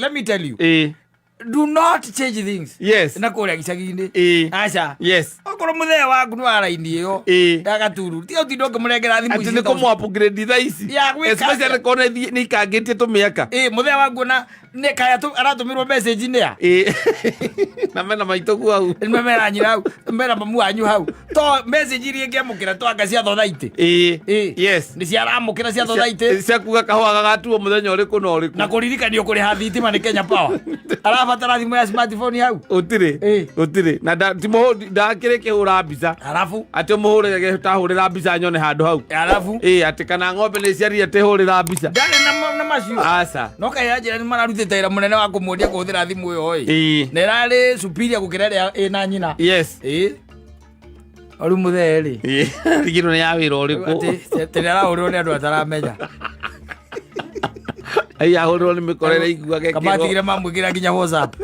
Let me tell you, do not change things na kũrĩa gĩcagi-inĩ. Aca. Okorwo mũthee waku nĩ wa raini ĩyo ya Gaturu, tiga ũtinde ũkĩmũnengera thimũ Atĩ ici nĩ ciĩtagwo- kũmũ upgrade thaa ici. Ya, gwĩka Especially atĩa? kona nĩ ikangĩtie tũmĩaka. Ĩ, mũthee waku ona nĩ kaya aratũmĩrwo message nĩ a Na mena maitũ hau. Nĩ mera nyina hau, mera mamu wanyu hau, to message iria ingĩamũkĩra to anga cia thothaitĩ. Nĩ ciaramũkĩra cia thothaitĩ. Cia kuga kahũa gagatuo mũthenya ũrĩkũ na ũrĩkũ. Na kũririkanio kũrĩha thitima nĩ Kenya Power. Arabatara thimũ ya smartphone hau? Ũtirĩ. Ũtirĩ na ti mũhũri ndakĩrĩ kĩhũra mbica. Arabu. Atĩ ũmũhũrĩre tahũrĩra mbica nyone handũ hau. Arabu. Atĩ kana ng'ombe nĩ ciarire atĩ hũrĩra mbica. Ndarĩ na macio. Aca. No kaĩ anjĩra nĩ mararutĩte wĩra mũnene wa kũmuonia kũhũthĩra thimũ ĩyo ĩ. Na ĩrarĩ superior gũkĩra ĩrĩa ĩna nyina. Ĩ, rĩu mũthee rĩ, Rigirwo nĩ ya wĩra ũrĩkũ? Atĩ nĩ arahũrĩrwo nĩ andũ ataramenya. Ai, ahũrĩrwo nĩ mĩkora ĩraiguaga ĩkĩrwo. Kamatigire mamwĩkĩra nginya WhatsApp.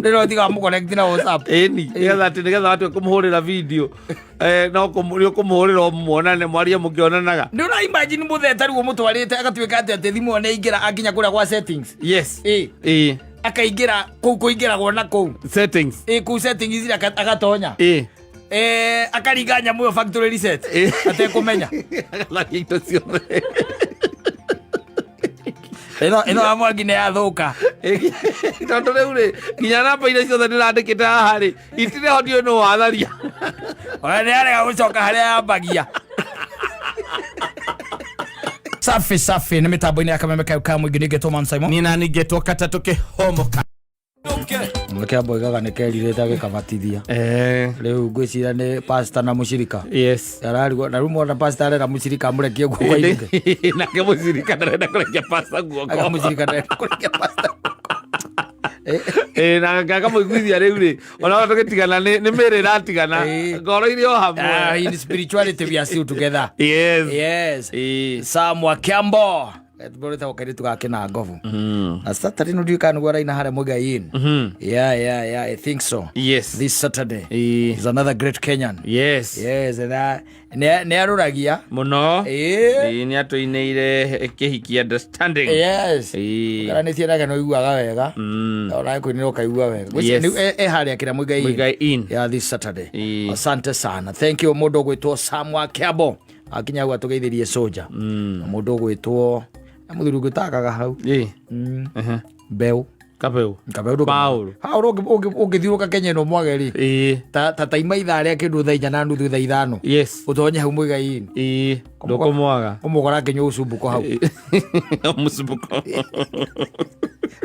Rĩrĩa ũtiga wamũconnect na WhatsApp. Ĩni nĩgetha atĩ nĩgetha watue kũmũhũrĩra video, no nĩ ũkũmũhũrĩra ũmuonane mwarie mũkĩonanaga. Nĩ ũra imagine mũthee ta rĩu ũmũtwarĩte agatuĩka atĩ thimũ ĩyo nĩ aingĩra akinya kũrĩa gwa settings? Akaingĩra kũu kũingĩragwo na kũu. Settings. Ĩ, kũu settings iria agatonya. Akaringa nyamũ ĩyo factory reset atekũmenya. Agatharia indo ciothe. Ĩno ya Mwangi nĩ yathũka. Tondũ rĩu rĩ, nginya namba iria ciothe ndĩrandĩkĩte haha rĩ, itirĩ ho, ndiũĩ nũ watharia. Ona nĩ arega gũcoka harĩa yambagia. Safi safi, nĩ mĩtambo-inĩ ya Kameme kayo ka mũingĩ, nĩngetwo Man Simon. Niĩ nani ngetwo Katatũ Kĩhomoka. Mweke amboigaga nĩ kerirĩte agĩkabatithia. Rĩu ngwĩciria nĩ pastor na mũcirika. Ararigwo na rĩu mwana pastor arera mũcirika amũrekie guoko ainũke. Nake mũcirika ndarenda kũrekia pasta guoko. Aka mũcirika ndarenda kũrekia pastor. Na akamũiguithia rĩu rĩ, ona tũgĩtigana nĩ mĩrĩ ĩratigana, ngoro irĩ o hamwe. Ah, in spirituality we are still together. Yes. Sam wa Kiambo. Tũrĩtagwo kairĩtu gake na ngobu. Na Saturday no ndiũĩ kana nĩguo araina harĩa Muigai Inn. Yeah, I think so. This Saturday. Is another great Kenyan. Yes, and nĩ arũragia. Mũno. Nĩ atũinĩire kĩhiki understanding. Ũkaranĩtie nake nĩ ũiguaga wega. Ona kũinĩra ũkaigua wega. Gwĩciria e harĩa kĩrĩa Muigai Inn. Muigai Inn. Yeah, this Saturday. Asante sana. Thank you mũndũ ũgwĩtwo Sam wa Kiambo. Akinya hau atũgeithĩrie soja. Na mũndũ ũgwĩtwo na mũthuri ũngĩ ũtakaga hau. Mbeũ. Kabeu. Kabeu ndũngĩ- Paul. Paul ũngĩthiũrũka Kenya ĩno mwage rĩ. Ta taima ithaa rĩa kĩndũ 4:30, 5:00. Ũtonye hau Muigai-inĩ. Ndũkũmwaga. Ũmũkora akĩnyua ũcumbuko hau. Mũcumbuko.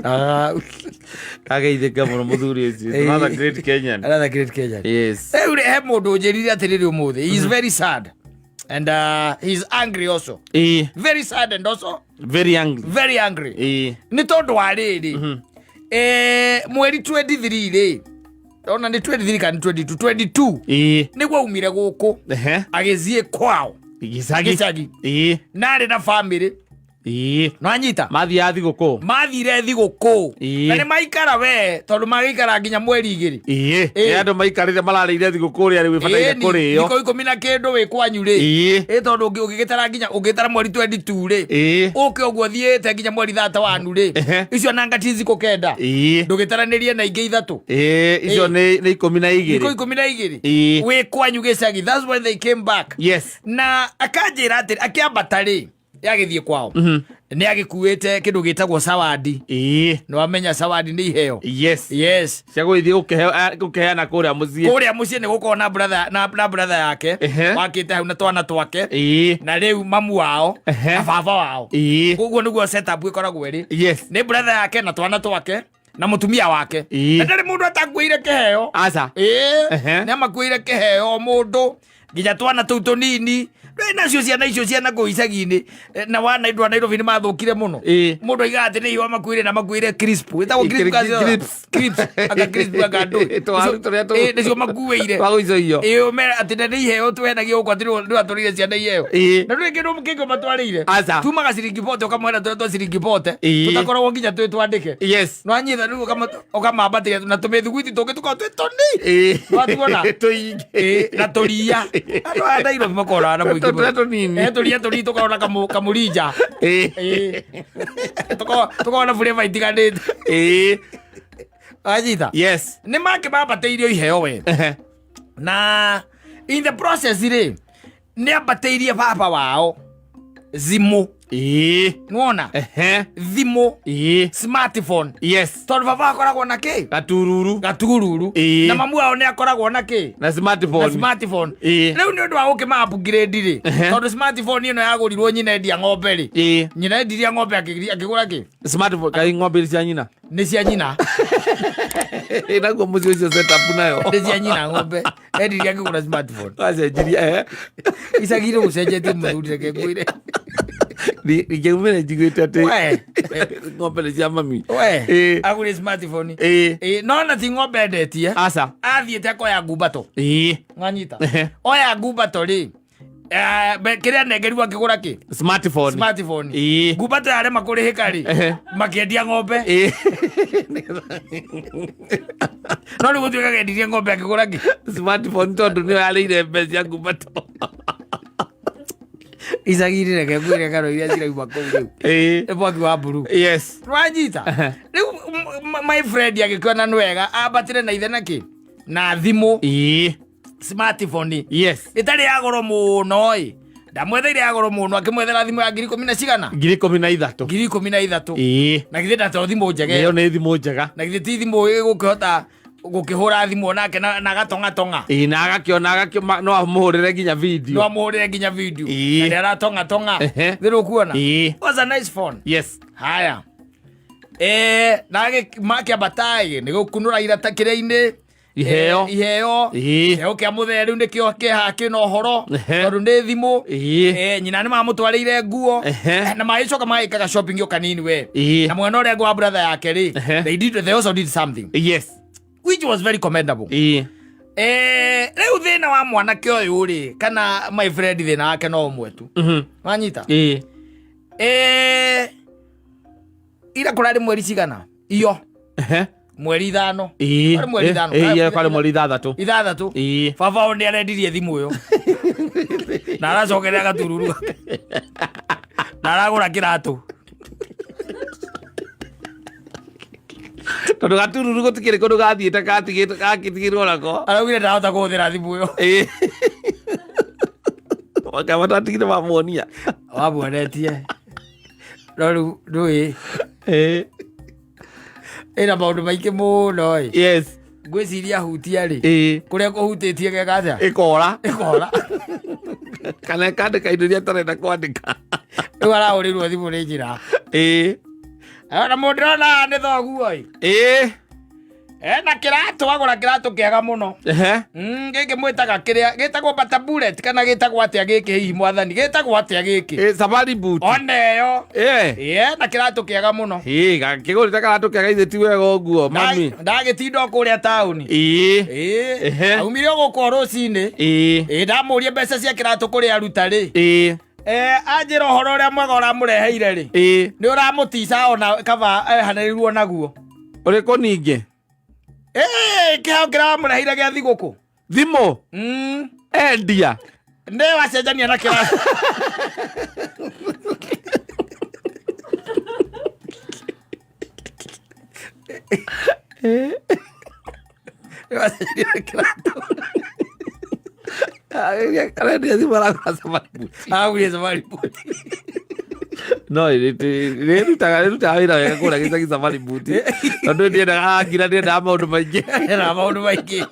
Ah, Ageithĩka mũno mũthuri ũcio. Another great Kenyan. Another great Kenyan. Rĩu rĩ, he mũndũ ũnjĩrire atĩrĩrĩ ũmũthĩ. He is very sad. And he's angry also. Very sad and also Very angry. Very angry. Nĩ tondũ wa rĩrĩ, mweri 23 rĩ, ona nĩ 23 kana nĩ 22, 22 nĩguo aumire gũkũ agĩthiĩ kwao. Gĩcagi. Gĩcagi. Narĩ na family. Nwanyita? Mathiaga thigũkũ. Mathire thigũkũ. Na nĩ maikara we tondũ magĩikara nginya mweri 2. Nĩ andũ maikarĩte mararĩire thigũkũ ũrĩa rĩu ĩbataire Ĩni, kũrĩo. Thikũ 10 na kĩndũ wĩ kwanyu rĩ. Ĩ, tondũ ũngĩgĩtara nginya ũngĩtara mweri 22 rĩ, ũke ũguo thiĩte nginya mweri 31 rĩ, icio nanga ti thikũ 9. Ndũgĩtaranĩrie na ingĩ 3. Icio nĩ 12. Thikũ 12. Wĩ kwanyu gĩcagi. That's when they came back. Na akanjĩra atĩ akĩambata rĩ, yagĩthiĩ kwao nĩ agĩkuĩte kĩndũ gĩtagwo sawadi. Nĩ wamenya sawadi nĩ iheo? Yes. Yes. Cia gũgĩthiĩ gũkĩheana kũrĩa mũciĩ. Kũrĩa mũciĩ nĩ gũkorwo na brother, na brother yake wakĩte hau na twana twake na rĩu mamu wao na baba wao. Koguo nĩguo setup ĩkoragwo ĩrĩ. Nĩ brother yake na twana twake na mũtumia wake. Na ndarĩ mũndũ atakuĩire kĩheo. Aca. Ĩĩ. Nĩ amakuĩire kĩheo o mũndũ, nginya twana tũu tũnini. Rĩu nacio ciana icio ciana kũu icagi-inĩ, na wana andũ a Nairobi nĩ mathũkire mũno. Mũndũ aigaga atĩ nĩ iwa makuĩire na makuĩire crisp ĩtagwo crisp kacio. Crisps. Crisps aka crisp aka ndũ. Twaru tũrĩa Ĩĩ, nĩcio makuĩire. Twa gũicũhio. Ĩĩ, ũmere atĩ na nĩ iheo twenagia gũkũ atĩ nĩ watũrĩire ciana iheo. Na ndũrĩ kĩndũ kĩngĩ ũmatwarĩire. Aca. Tumaga ciringi bote ũkamwena tũrĩa twa ciringi bote. Tũtakoragwo nginya twĩ twandĩke. Nwanyitha rĩu ũkamambatĩria na tũmĩthuguiti tũngĩ tũkoragwo twĩ tũni. Nwatuona? Tũingĩ. Ĩĩ, na tũria andũ aya Nairobi makoragwo na mũingĩ. Tũrĩa tũnini. Tũria tũnini tũkoragwo na kamũrinja. Ĩĩ. Tũkoragwo na flavor itiganĩte. Ĩĩ. Wanyita? Yes. Nĩ make mambatĩirio iheo we. Na in the process rĩ, nĩ ambatĩirie baba wao thimũ. Ĩĩ. Nĩwona? Ehe. Thimũ. Ĩĩ. Smartphone. Yes. Tondũ baba akoragwo na kĩ? Gatururu. Gatururu. Ĩĩ. Na mamu wao nĩ akoragwo na kĩ? Na smartphone. Na smartphone. Ĩĩ. Rĩu nĩ ũndũ wa gũkĩma upgrade rĩ, Ehe. tondũ smartphone ĩno yagũrirwo nyina endia ng'ombe rĩ, Ĩĩ. nyina endirie ng'ombe akĩgũra kĩ? Smartphone kai ng'ombe cia nyina. Nĩ cia nyina. Naguo mũciĩ ũcio setup nayo. Nĩ cia nyina ng'ombe endirie akĩgũra smartphone. Wacenjirie eh. Icagi-inĩ gũcenjetie mũthuri, reke ngwĩre. Ingĩumĩra njiguĩte atĩ We. ng'ombe nĩ cia mami. We. Ĩĩ. Agũrire smartphone. Ĩĩ. Ĩĩ, no na ti ng'ombe endetie. Aca. Athiĩte akoya ngumbato. Ĩĩ. Ng'anyita. Ehe. Oya ngumbato rĩ, kĩrĩa anengerirwo akĩgũra kĩ? Smartphone. Smartphone. Ĩĩ. Ngumbato yarema kũrĩhĩka rĩ, Ehe. makĩendia ng'ombe. Ĩĩ. No rĩu gũtuĩka endirie ng'ombe akĩgũra kĩ? Smartphone tondũ nĩyo yarĩire mbeca cia ngumbato. Icagi-inĩ reke ngwĩre ng'ano iria cirauma kũu rĩu. Ĩĩ. Nĩ mwaki wa mburu. Yes. Wanyita? Rĩu my friend agĩkĩona nĩ wega ambatĩre na ithe na kĩ? Na thimũ. Ĩĩ. Smartphone. Yes. Ĩtarĩ ya goro mũno ĩ. Ndamwetheire ya goro mũno, akĩmwethera thimũ ya 10,000 na cigana? 13,000. 13,000. Ĩĩ. Na githĩ ndato thimũ njega Ĩyo nĩ thimũ njega. Na githĩ ti thimũ ĩgũkĩhota gũkĩhũra thimũ onake na agatong'atong'a. Ĩĩ, na agakĩona no amũhũrĩre nginya video. No amũhũrĩre nginya video. Ĩĩ. Na nĩ aratong'atong'a. Ehe. Thĩ ũkuona? Ĩĩ. Was a nice phone. Yes. Haya. Na makĩambata ĩ, nĩ gũkunũra irata kĩrĩa-inĩ. Iheo. Iheo. Ĩĩ. Kĩheo kĩa mũthee rĩu nĩkĩo kĩha kĩna ũhoro. Ehe. Tondũ nĩ thimũ. Ĩĩ. Nyina nĩ mamũtwarĩire nguo. Ehe. Na magĩcoka magĩkaga shopping ĩyo kanini we. Ĩĩ. Na mwena ũrĩa wa brother yake rĩ, Ehe. they also did something Yes. which was very commendable. Ĩĩ. Rĩu thĩna wa mwanake ũyũ rĩ, kana my friend thĩna wake no ũmwe tu. Wanyita? Ĩĩ. Ira kũrarĩ mweri cigana? Iyo. Ehe. Mweri 5. Ĩĩ. Kwarĩ mweri 5. Ĩĩ, ĩĩ, kwarĩ mweri 6. 6. Ĩĩ. Baba wao nĩ arendirie thimũ ĩyo. Na aracokeria gatururu gake. Na aragũra kĩratũ. Tondũ gatururu gũtikĩrĩ kũndũ gathiĩte gatigĩtwo gakĩtigĩrwo nako. Araugire ndahota kũhũthĩra thimũ ĩyo. Ĩĩ. Wakaba tatigire mamuonia. Wamuonetie. No rĩu ndũĩ. Ĩĩ. Ĩna maũndũ maingĩ mũno ĩ. Yes. Ngwĩciria hutia rĩ. Ĩĩ. Kũrĩa kũhutĩtie geka atĩa? Ĩkora. Ĩkora. Kana ĩkandĩka indo iria atarenda kwandĩka. Rĩu arahũrĩrwo thimũ nĩ njĩra. Ĩĩ. Na mũndũ ndĩrona nĩ thoguo ĩ. Ĩĩ. Ena kĩratũ, agũra kĩratũ kĩega mũno. Ehe. Gĩkĩ mwĩtaga kĩrĩa gĩtagwo bata bullet kana gĩtagwo atĩa gĩkĩ hihi mwathani? Gĩtagwo atĩa gĩkĩ? Ĩĩ, safari boot. Ona ĩyo. Ĩĩ. Ĩĩ, na kĩratũ kĩega mũno. Ĩĩ, gakĩgũrĩte karatũ kega ithe ti wega ũguo, mami. Ndagĩtinda o kũrĩa taũni. Ĩĩ. Ĩĩ. Ehe. Aumire o gũkũ o rũcinĩ. Ĩĩ. Ĩĩ, ndamũria mbeca cia kĩratũ kũrĩa aruta rĩ. Ĩĩ. Anjĩra ũhoro ũrĩa mwega ũramũreheire rĩ. Ĩĩ. Nĩ ũramũtica ona kaba ehanĩrĩirwo naguo. Ũrĩkũ ningĩ? Kĩheo kĩramũreheire gĩa thigũkũ. Thimũ? Endia. Nĩ wacenjania na kĩratũ. Nĩ wacenjania na kĩratũ. Arendia thimũ aragũra safari boot. Aragũrire safari boot. No, rĩrutaga wĩra wega kũrĩa gĩcagi safari boot. Tondũ ndiendaga ngira, ndiendaga maũndũ maingĩ. Ndiendaga maũndũ maingĩ.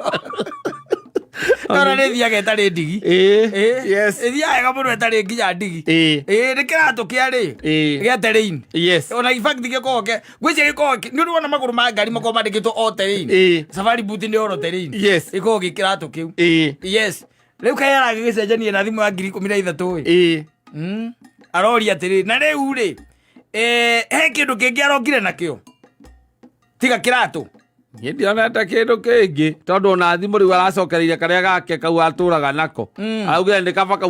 Ona nĩ ĩthiaga ĩtarĩ ndigi. Ĩĩ. Ĩĩ. Yes. Ĩthiaga wega mũno ĩtarĩ nginya ndigi. Ĩĩ. Ĩĩ, nĩ kĩratũ kĩa rĩ? Ĩĩ. Gĩa terrain. Yes. Ona in fact gĩkoragwo ke, ngwĩciria gĩkoragwo nĩ ũrĩ wona magũrũ ma ngari makoragwo mandĩkĩtwo all terrain. Ĩĩ. Safari boot nĩ all terrain. Yes. Ĩkoragwo gĩ kĩratũ kĩu. Ĩĩ. Yes. Rĩu kaĩ aragĩgĩcenjania na thimũ ya 13,000 ĩ. Ĩĩ. Aroria atĩrĩ, na rĩu rĩ, he kĩndũ kĩngĩ arokire nakĩo? Tiga kĩratũ. Niĩ ndionete kĩndũ kĩngĩ tondũ ona thimũ rĩu aracokereire karĩa gake kau atũraga nako. Araugire nĩ kaba kau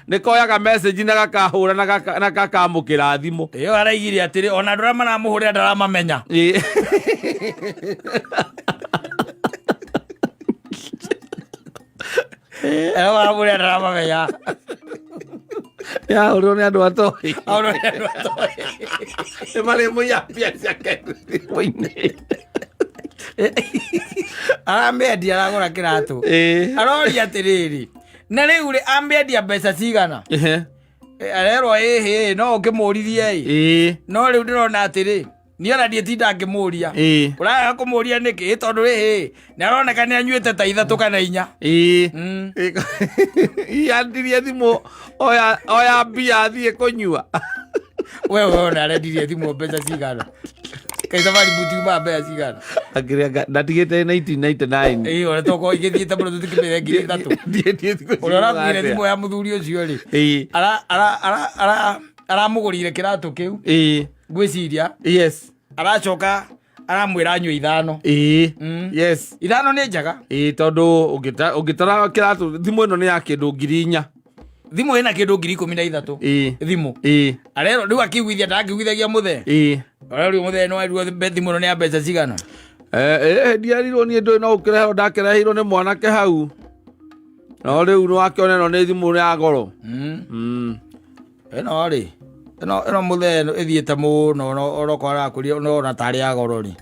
nĩ koyaga message na gakahũra na gakamũkĩra thimũ. Ĩyo araigire atĩrĩ, ona andũ arĩa maramũhũrĩra ndaramamenya. Ĩĩ. Arĩa maramũhũrĩra ndaramamenya. Yahũrirwo nĩ andũ atoĩ. Ahũrwo nĩ andũ atoĩ. Nĩ marĩ mũiya mbia ciake thimũ-inĩ. Aramĩendia, aragũra kĩratũ. Aroria atĩrĩrĩ, na rĩu rĩ, amĩendia mbeca cigana? Arerwo ĩhĩ, no ũkĩmũririe ĩ. No rĩu ndĩrona atĩrĩ, niĩ ona ndiĩtinda ngĩmũria. Ũraga kũmũria nĩkĩ? Ĩ tondũ rĩhĩ, nĩ aroneka nĩ anyuĩte ta ithatũ kana inya. Yandirie thimũ oya mbia athiĩ kũnyua. We wona arendirie thimũ mbeca cigana? Kaĩ safari boot yumaga mbeca cigana? Akĩrĩa ndatigĩte 1999. Ĩ, ona tokorwo igĩthiĩte mũno tũtikĩmĩre 3000. Ndiĩtie thikũ Ũrĩa ũrakuire atĩa. thimũ ya mũthuri ũcio rĩ, aramũgũrire kĩratũ kĩu, ngwĩciria. Aracoka aramwĩra anyue ithano. Ithano nĩ njega. Ĩĩ, tondũ ũngĩtara kĩratũ, thimũ ĩno nĩ ya kĩndũ 4000. Thimũ ĩna kĩndũ 13,000. Thimũ. Arerwo rĩu akĩiguithia, ndakĩiguithagia mũthee. Arerwo mũthee no erirwo thimũ ĩno nĩ ya mbeca cigana. Ndiarirwo niĩ, ndũĩ no ũkĩreherwo, ndakĩreheirwo nĩ mwanake hau, no rĩu nĩwakĩona ĩno nĩ thimũ ya goro. Ĩno rĩ, ĩno mũthee ĩno ĩthiĩte mũno, no onokorwo arakũria no ona tarĩ ya goro rĩ,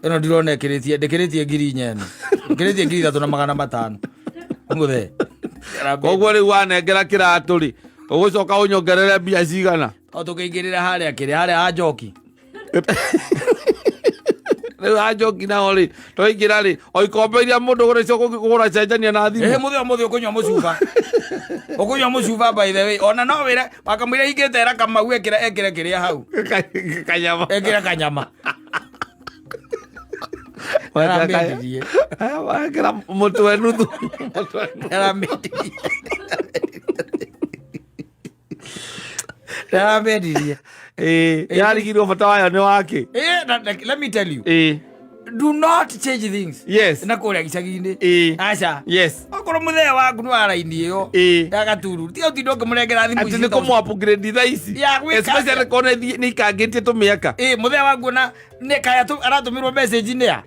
ĩno ndirona ĩkĩrĩtie, ndĩkĩrĩtie 4000, ĩno ĩkĩrĩtie 3500 mũthee. Koguo rĩu wanengera kĩratũ rĩ, ũgũcoka ũnyongerere mbia cigana? O tũkĩingĩrĩra harĩa kĩrĩa harĩa ha njoki. Rĩu anjoki nao rĩ, twaingĩra rĩ, o ikombe iria mũndũ ũgũrĩcio kũgũra cenjania na thimũ. Mũthee ũmũthĩ ũkũnyua mũcuba, ũkũnyua mũcuba. By the way, ona no wĩre wakamwĩra hingĩte era kamau ekĩre kĩrĩa hau. Kanyama. Ekĩre kanyama. Aramĩendirie. Wekĩra mũtwe nuthu, mũtwe nuthu. Aramĩendirie, aramĩendirie. Yarigirwo bata wayo nĩ wake. Let me tell you, do not change things. Na kũrĩa gĩcagi-inĩ. Aca. Okorwo mũthee waku nĩ wa raini ĩyo ya gaturu, tiga ũtinde ũkĩmũnengera thimũ Atĩ ici nĩ kũmũ upgrade thaa ici. Ya, gwĩka Especially atĩa? kona nĩ ikangĩtie tũmĩaka. Ĩ, mũthee waku ona nĩ kaya aratũmĩrwo message nĩ a?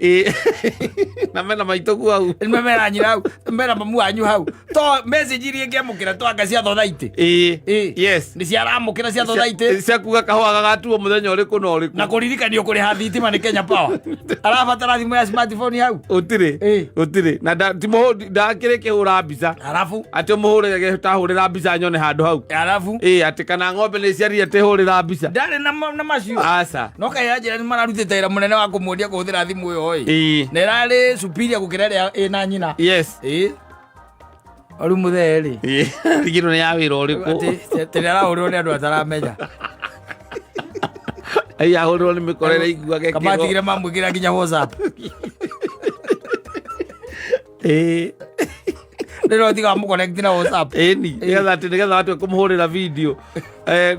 Na mena maitũ guo hau. Mena nyina hau, mena mamu wanyu hau, to message iria ingĩamũkĩra to anga cia thothaitĩ. Nĩ ciaramũkĩra cia thothaitĩ. Cia kuga kahũa gagatuo mũthenya ũrĩkũ na ũrĩkũ. Na kũririkanio kũrĩha thitima nĩ Kenya Power. Arabatara thimũ ya smartphone hau? Ũtirĩ. Ũtirĩ na ti mũhũri ndakĩrĩ kĩhũra mbica. Arabu. Atĩ ũmũhũrĩre tahũrĩra mbica nyone handũ hau. Arabu. Atĩ kana ng'ombe nĩ ciarire tĩhũrĩra mbica. Ndarĩ na macio. Aca. No kaĩ anjĩra nĩ mararutĩte wĩra mũnene wa kũmuonia kũhũthĩra thimũ ĩyo ĩ. Na ĩrarĩ superior gũkĩra ĩrĩa ĩna nyina. Ĩ, rĩu mũthee rĩ, Rigirwo nĩ ya wĩra ũrĩkũ? Atĩ nĩ arahũrĩrwo nĩ andũ ataramenya. Ai, ahũrĩrwo nĩ mĩkora ĩrĩa iguaga ĩkĩrwo. Kamatigire mamwĩkĩra nginya WhatsApp. Rĩrĩa ũtiga wamũconnect na WhatsApp. Ĩni, nĩgetha atĩ nĩgetha watue kũmũhũrĩra video,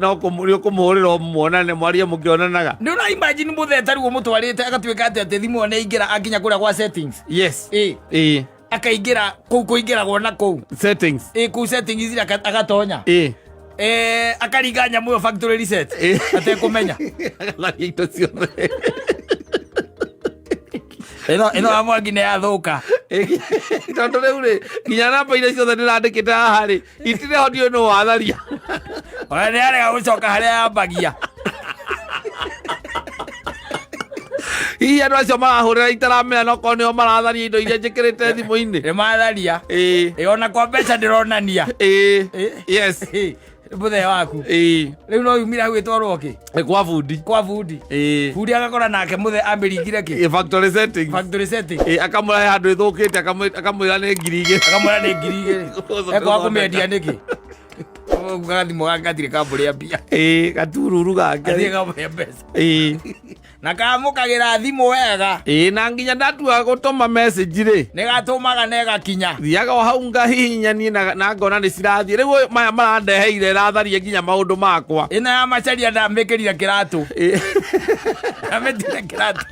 no nĩ ũkũmũhũrĩra ũmuonane, mwarie mũkĩonanaga. Nĩ ũra imagine mũthee ta rĩu ũmũtwarĩte agatuĩka atĩ thimũ ĩyo nĩ aingĩra akinya kũrĩa gwa settings? Akaingĩra kũu kũingĩragwo na kũu. Settings. Ĩ, kũu settings iria agatonya. Akaringa nyamũ ĩyo factory reset atekũmenya. Agatharia indo ciothe. Ĩno ya mwangi nĩ yathũka. Tondũ rĩu rĩ, nginya namba iria ciothe ndĩrandĩkĩte haha rĩ, itirĩ ho, ndiũĩ nũ watharia. Ona nĩ arega gũcoka harĩa yambagia. Hihi andũ acio marahũrĩra itaramenya no korwo nĩo maratharia indo iria njĩkĩrĩte thimũ-inĩ. Nĩ matharia. Ĩ, ona kwa mbeca ndĩronania. Ĩ, mũthee waku. Rĩu no yumire hau ĩtwarwo kĩ? Ĩ, kwa bundi. Kwa bundi. Bundi agakora nake mũthee amĩringire kĩ? Ĩ, factory settings. Factory setting. Ĩ, akamũrehe handũ ĩthũkĩte, akamwĩra nĩ 2000. Akamwĩra nĩ 2000. Ekwaga kũmĩendia nĩkĩ? Gathimũ gake gatirĩ kambũrĩa mbia. Ĩ, gatururu gake. Gatirĩ kambũrĩa mbeca. Na kamũkagĩra thimũ wega. Ĩ, na nginya ndatua gũtũma message rĩ, nĩ gatũmaga na ĩgakinya. Thiaga o hau ngahihinya niĩ na ngona nĩ cirathiĩ. Rĩu ũyũ maya marandeheire ĩratharia nginya maũndũ makwa. Ĩno ya macaria ndamĩkĩrire kĩratũ. Ndamĩtire kĩratũ.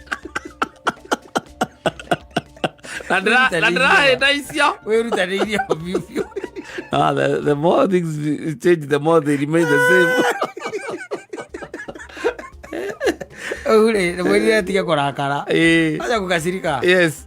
Na ndĩrahĩta icio. Wĩrutanĩirie o biũ biũ. Ah, the more things change, the more they remain the same. Rĩu rĩ, mwĩrire atige kũrakara. Acha kukasirika. Yes.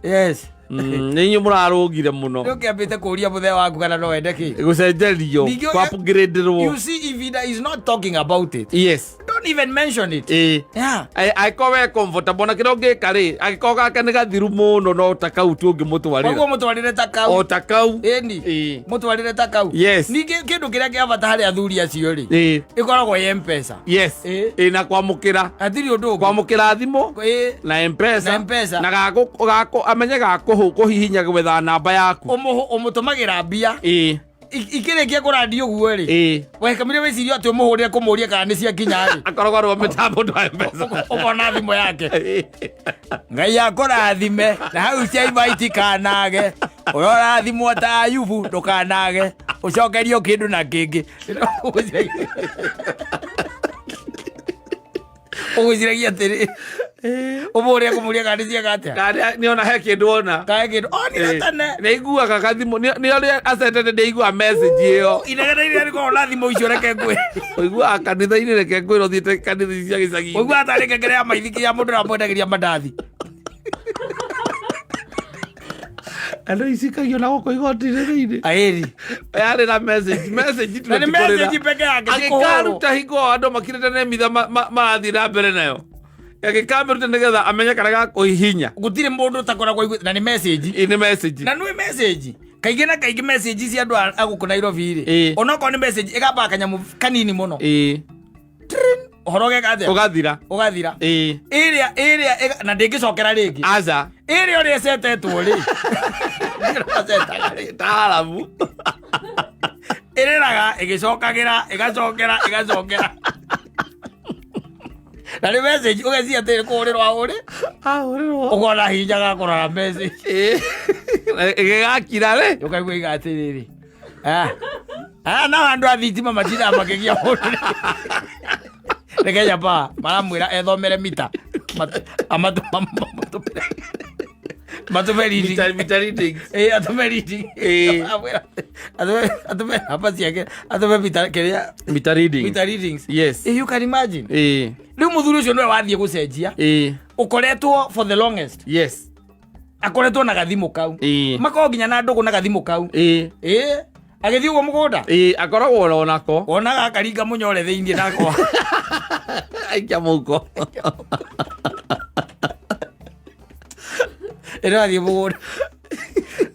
Nĩ inyuĩ mũrarũgire mũno. Nĩ ũkĩambĩte kũria mũthee waku kana no wende kĩ Gũcenjerio. Ningĩ Kwa-upgrade-rwo. You see, if he is not talking about it, Yes. don't even mention it. Ĩĩ. Yeah. Angĩkorwo we comfortable na kĩrĩa ũngĩka rĩ, angĩkorwo gake nĩ gathiru mũno no ta kau tu ũngĩmũtwarĩra. Koguo mũtwarĩre ta kau. O ta kau. Ĩni. Ĩĩ. Mũtwarĩre ta kau. Yes. Ningĩ kĩndũ kĩrĩa kĩa bata harĩ athuri acio rĩ, Ĩĩ. ĩkoragwo ĩ M-Pesa. Yes. Ĩĩ. Ĩĩ na kwamũkĩra. Hatirĩ ũndũ ũngĩ. Kwamũkĩra thimũ. Ĩĩ. Na mpesa. Na M-Pesa. Na gakũ amenye gakũhihinya gwetha namba yaku. Ũmũtũmagĩra mbia. Ĩĩ. Ikĩrĩkia kũrandia ũguo rĩ, Ĩĩ. wekamire wĩcirie atĩ ũmũhũrĩre kũmũria kana nĩ ciakinya rĩ. Akoragwo arĩ wa mĩtambo ndwa mpesa. Ũkona thimũ yake. Ngai akũrathime na hau ciaima itikanage, ũrĩa ũrathimwo ta Ayubu ndũkanage ũcokerio kĩndũ na kĩngĩ. Ũgwĩciragia atĩrĩ, ũmũrĩa kũmũria kana nĩ cieka atĩa? Kana nĩ ona he kĩndũ ona. Kae kĩndũ onire tene. Nĩ aiguaga gathimũ, nĩ ũrĩa acendete nĩ aiguaga message ĩyo. Inegene rĩrĩa rĩkoragwo na thimũ icio reke ngwĩre. Ũiguaga kanitha-inĩ reke ngwĩre ũthiĩte kanitha ici cia gĩcagi-inĩ. Ũiguaga tarĩ ngengere ya maithikiri ya mũndũ ũramwendagĩria mandathi. Andũ icikagio na gũkũ igoti-inĩ thĩinĩ. Aĩri. Yarĩ na message, message tu Na nĩ ti kũrĩra. message peke yake, ti kũhũrwo. Agĩkaruta hingo andũ makirĩte nĩ mitha marathiĩ na mbere nayo. Agĩkamĩruta nĩgetha amenye karĩa gakũhihinya. Gũtirĩ mũndũ ũtakoragwo aiguĩte na nĩ message. Ĩ nĩ message. Na nĩ message. Kaingĩ na kaingĩ message cia andũ a gũkũ Nairobi rĩ. Ĩĩ. Onokorwo nĩ message ĩgambaga kanyamũ kanini mũno. Ĩĩ. Ũhoro ũgeka atĩa? Ũgathira. Ũgathira. Ĩĩ. Ĩrĩa ĩrĩa na ndĩngĩcokera rĩngĩ. Aca. Ĩrĩa ũrĩa ĩcetetwo rĩ. Ĩrĩa rĩ. Taaramu. Ĩrĩraga ĩgĩcokagĩra ĩgacokera ĩgacokera. Na nĩ message ũgeciria atĩ kũhũrĩrwo ahũrĩ. Ahũrĩrwo. Ũkona hinya gakũrora message. Ĩĩ. Ĩgĩgakira rĩ. Ũkaigua iga atĩrĩrĩ. Ah. Ah, nao andũ a thitima matindaga makĩgia mũndũ. Nĩ Kenya Power maramwĩra ethomere mita. Matũme reading. Mita readings. Ĩĩ, atũme reading. Ĩĩ. Amwĩra atũme namba ciake, atũme mita kĩrĩa Mita readings. mita readings. Yes. You can imagine. Ĩĩ. Rĩu mũthuri ũcio nĩwe wathiĩ gũcenjia. Ĩĩ. Ũkoretwo for the longest. Yes. Akoretwo na gathimũ kau. Ĩĩ. Makoragwo nginya na ndũgũ na gathimũ kau. Ĩĩ. Ĩĩ. Agĩthiĩ ũguo mũgũnda. Ĩĩ, akoragwo oro nako. Wonaga akaringa mũnyore thĩinĩ nako. Aikia mũhuko. Ĩno athiĩ mũgũnda.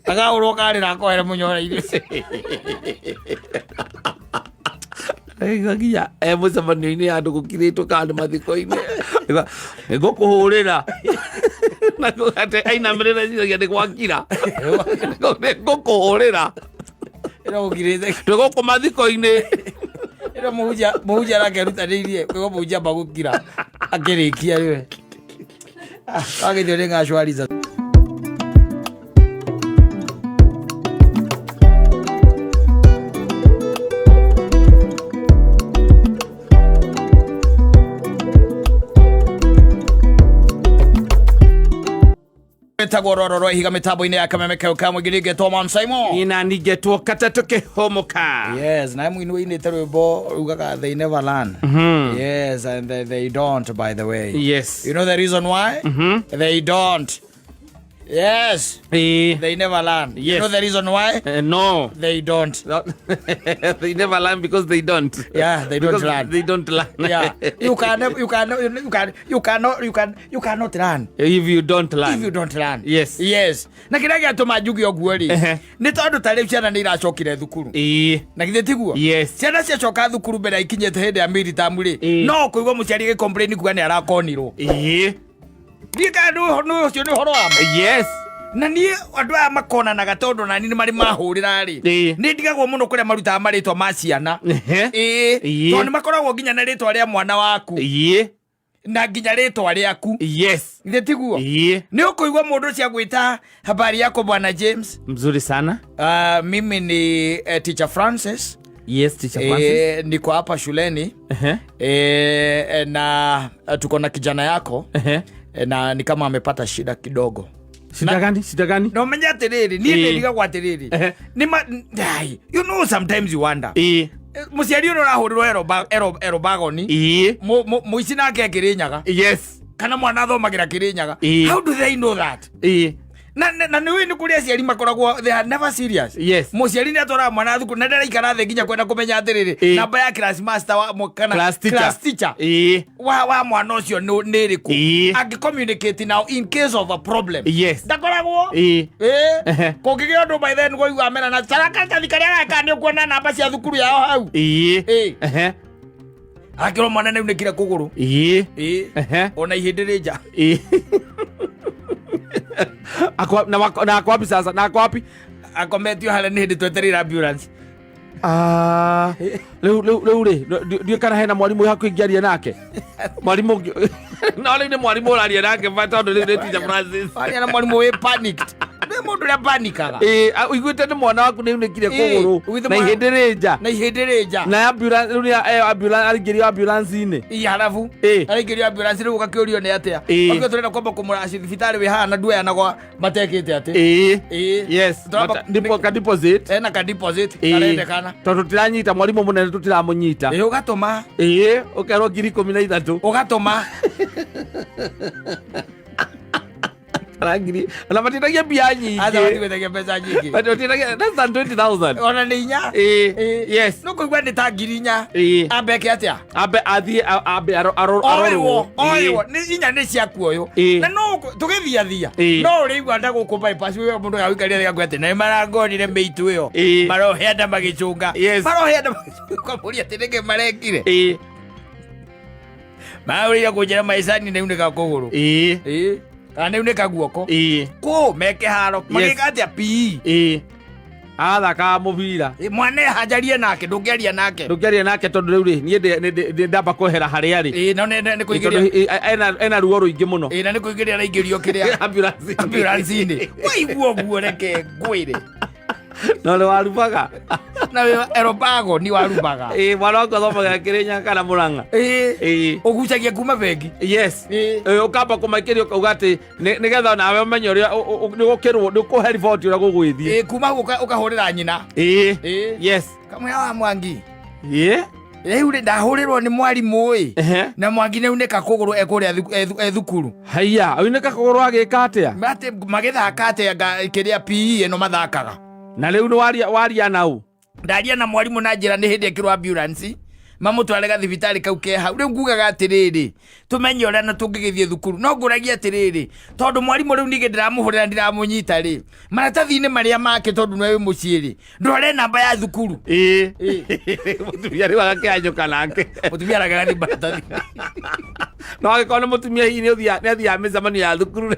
Agahũrwo karĩra akohere mũnyore-inĩ. Aigua nginya e mũcemanio-inĩ ya andũ gũkirĩtwo kana nĩ mathiko-inĩ. Aigua, nĩngũkũhũrĩra. Na atĩ ainamĩrĩra eciragia nĩ gwakira. Nĩngũkũhũrĩra. Ĩno gũkirĩte. Twĩ gũkũ mathiko-inĩ. Ĩno mũhunjia arakerutanĩirie kũigua mũhunjia amba gũkira akĩrĩkia rĩwe. Wagĩthio nĩ ng'acwariza. Etagwo roro rwa ihiga mĩtambo-inĩ ya kameme kau ka mũingĩ nĩngetwo Mount Simon. Nina ningetwo katatũ kĩhũmũka. Yes, na mũini ũinĩte rwĩmbo rugaga they never learn. Yes, and they don't, by the way. Yes. You know the reason why? They don't. Yes, Ĩĩ. they never learn. You Yes. know the reason why? No. They don't. They never learn because they don't. Yeah, they don't Because learn. They don't learn. Yeah. You can you can you can you cannot you can you cannot learn. If you don't learn. If you don't learn. Yes. Yes. Na kĩrĩa gĩatũma njuge ũguo rĩ, Ehe. nĩ tondũ ta rĩu ciana nĩ iracokire thukuru. Ĩĩ. Na githĩ tiguo? Yes. Ciana ciacoka thukuru mbere ikinyĩte hĩndĩ ya mid-term rĩ, Ĩĩ. no kũigua mũciari agĩ-complain kuga nĩ arakonirwo. Ĩĩ. Ndiĩ kana nĩ ũcio nĩ ũhoro wa ma. Yes. Na niĩ andũ aya makonanaga tondũ nani nĩ marĩ mahũrĩra rĩ, Ĩĩ. nĩ ndigagwo mũno kũrĩa marutaga marĩtwa ma ciana. Ehe. Ĩĩ. Ĩĩ. Tondũ nĩ makoragwo nginya na rĩtwa rĩa mwana waku. Ĩĩ. Na nginya rĩtwa rĩaku. Yes. Githĩ tiguo? Ĩĩ. Nĩ ũkũigua mũndũ ũcio agwĩta habari yako bwana James. Mzuri sana. Mimi ni teacher Francis. Yes, teacher Francis. Niko hapa shuleni. Ehe. Na tuko na kijana yako. Ehe. Na ni kama amepata shida kidogo. Shida gani? Shida gani? Na umenye atiriri, niĩ Ĩĩ. ndĩrigagwo atiriri. Ehe. Nĩ ma, ai, you know sometimes you wonder. Ĩĩ. Mũciari ũrĩa ũrahũrĩrwo erobagoni. Ĩĩ. Mũici nake Kĩrĩnyaga. Yes. Kana mwana athomagĩra Kĩrĩnyaga. Ĩĩ. How do they know that? Ĩĩ. Na nĩ ũĩ nĩ kũrĩ aciari makoragwo, they are never serious. Mũciari nĩ atwaraga mwana thukuru na ndaraikara thĩ nginya kwenda kũmenya atĩrĩrĩ, namba ya class master wa kana Class teacher. Class teacher wa mwana ũcio nĩ ĩrĩkũ, angĩ communicate now in case of a problem. Ndakoragwo. Kũngĩgĩa ũndũ, by then kũigua amena na carakacathi karĩa gaka nĩ ũkuona namba cia thukuru yao hau. Akĩrwo mwana nĩ unĩkire kũgũrũ. Ona ihĩndĩ rĩ nja. Na ako wapi sasa? Na ako wapi? Akometio harĩa nĩ hĩndĩ twetereire ambulance. Ah, rĩu rĩ, ndiũĩ kana hena mwarimũ wĩ hakuhĩ ingĩaria nake, mwarimũ no rĩu nĩ mwarimũ ũraria nake tondũ rĩu nĩ Teacher Francis. Waria na mwarimũ wĩ panicked, nĩ mũndũ ũrĩa panikaga. Ũiguĩte nĩ mwana waku nĩ unĩkire kũgũrũ na ihĩndĩ rĩ nja. Na ihĩndĩ rĩ nja. Na ambulance rĩu nĩ ambulance araingĩrio ambulance-inĩ. Ii, harabu araingĩrio ambulance rĩu ũgakĩũrio nĩ atĩa. Ũkĩo tũrenda kwamba kũmũraci thibitarĩ wĩ haha na nduoya gwa matekĩte atĩ. Ka deposit. Ena ka deposit karendekana. Tondũ tũtiranyita mwarimũ mũnene, tũtiramũnyita. Ũgatũma. Ũkerwo 13,000. Ũgatũma. Kana ngiri ona matitagia mbia Aca nyingĩ. matigwĩtagia mbeca nyingĩ. Matitagia less than 20,000. Ona nĩ 4. No kũigua nĩ ta 4,000. Ambeke atĩa? Ambe athiĩ ambe oĩwo arorwo. Oĩwo nĩ 4 nĩ ciakuoywo. Na no tũgĩthiathia no ũrĩigua nda gũkũ bypass wĩ mũndũ agũikaria thĩ gakwĩra atĩ na nĩmarangonire mĩitũ ĩyo. Marohe nda magĩcũnga. Marohe nda magĩcũnga, ũkamũria atĩ nĩkĩ marekire. Marũrĩire kũnjĩra maicani nĩ unĩka kũgũrũ. Kana nĩ unĩka guoko. Kũ meke haro magĩka atĩa PE. Athakaga mũbira. Mwana ehanjarie nake, ndũngĩaria nake. Ndũngĩaria nake tondũ rĩu rĩ, niĩ ndĩ ndamba kwehera harĩa arĩ. No nĩ Tondũ kũingĩria. Ena ruo rũingĩ mũno. Na nĩ kũingĩria araingĩrio kĩrĩa Ambulance. Ambulance-inĩ waigua ũguo, reke ngwĩre. No nĩ warubaga. Na wĩ erobago ni warubaga. Mwana waku athomaga Kĩrĩnyaga kana Mũrang'a. Ũgucagia kuma bengi. Ũkamba kũmaikĩria ũkauga atĩ nĩgetha nawe ũmenye ũrĩa nĩ gũkĩrwo nĩ ũkũhe riboti ũrĩa gũgwĩthiĩ. Kuma hau ũkahũrĩra nyina. Kamwĩra wa Mwangi, rĩu rĩ ndahũrĩrwo nĩ mwarimũ ĩ, na Mwangi nĩ unĩka kũgũrũ ekũrĩa e thukuru. Haiya, unĩka kũgũrũ agĩka atĩa? Atĩ magĩthaka atĩa kĩrĩa PE ĩno mathakaga. Na rĩu nĩ waria nau? Ndaria na mwarimũ na njĩra nĩ hĩndĩ ekĩrwo ambulance mamũtware gathibitarĩ kau ke hau. Rĩu ngugaga atĩrĩrĩ, tũmenye ũrĩa na tũngĩgĩthiĩ thukuru, no ngũragia atĩrĩrĩ, tondũ mwarimũ rĩu ningĩ ndĩramũhũrĩra ndiramũnyita rĩ, maratathi-inĩ marĩa make, tondũ nĩwe wĩ mũciĩ rĩ, ndware namba ya thukuru. Mũtumia rĩu agakĩhanyũka nake. Mũtumia aragaga nĩ maratathi. No angĩkorwo nĩ mũtumia hihi nĩ athiaga mĩcemanio ya thukuru rĩ,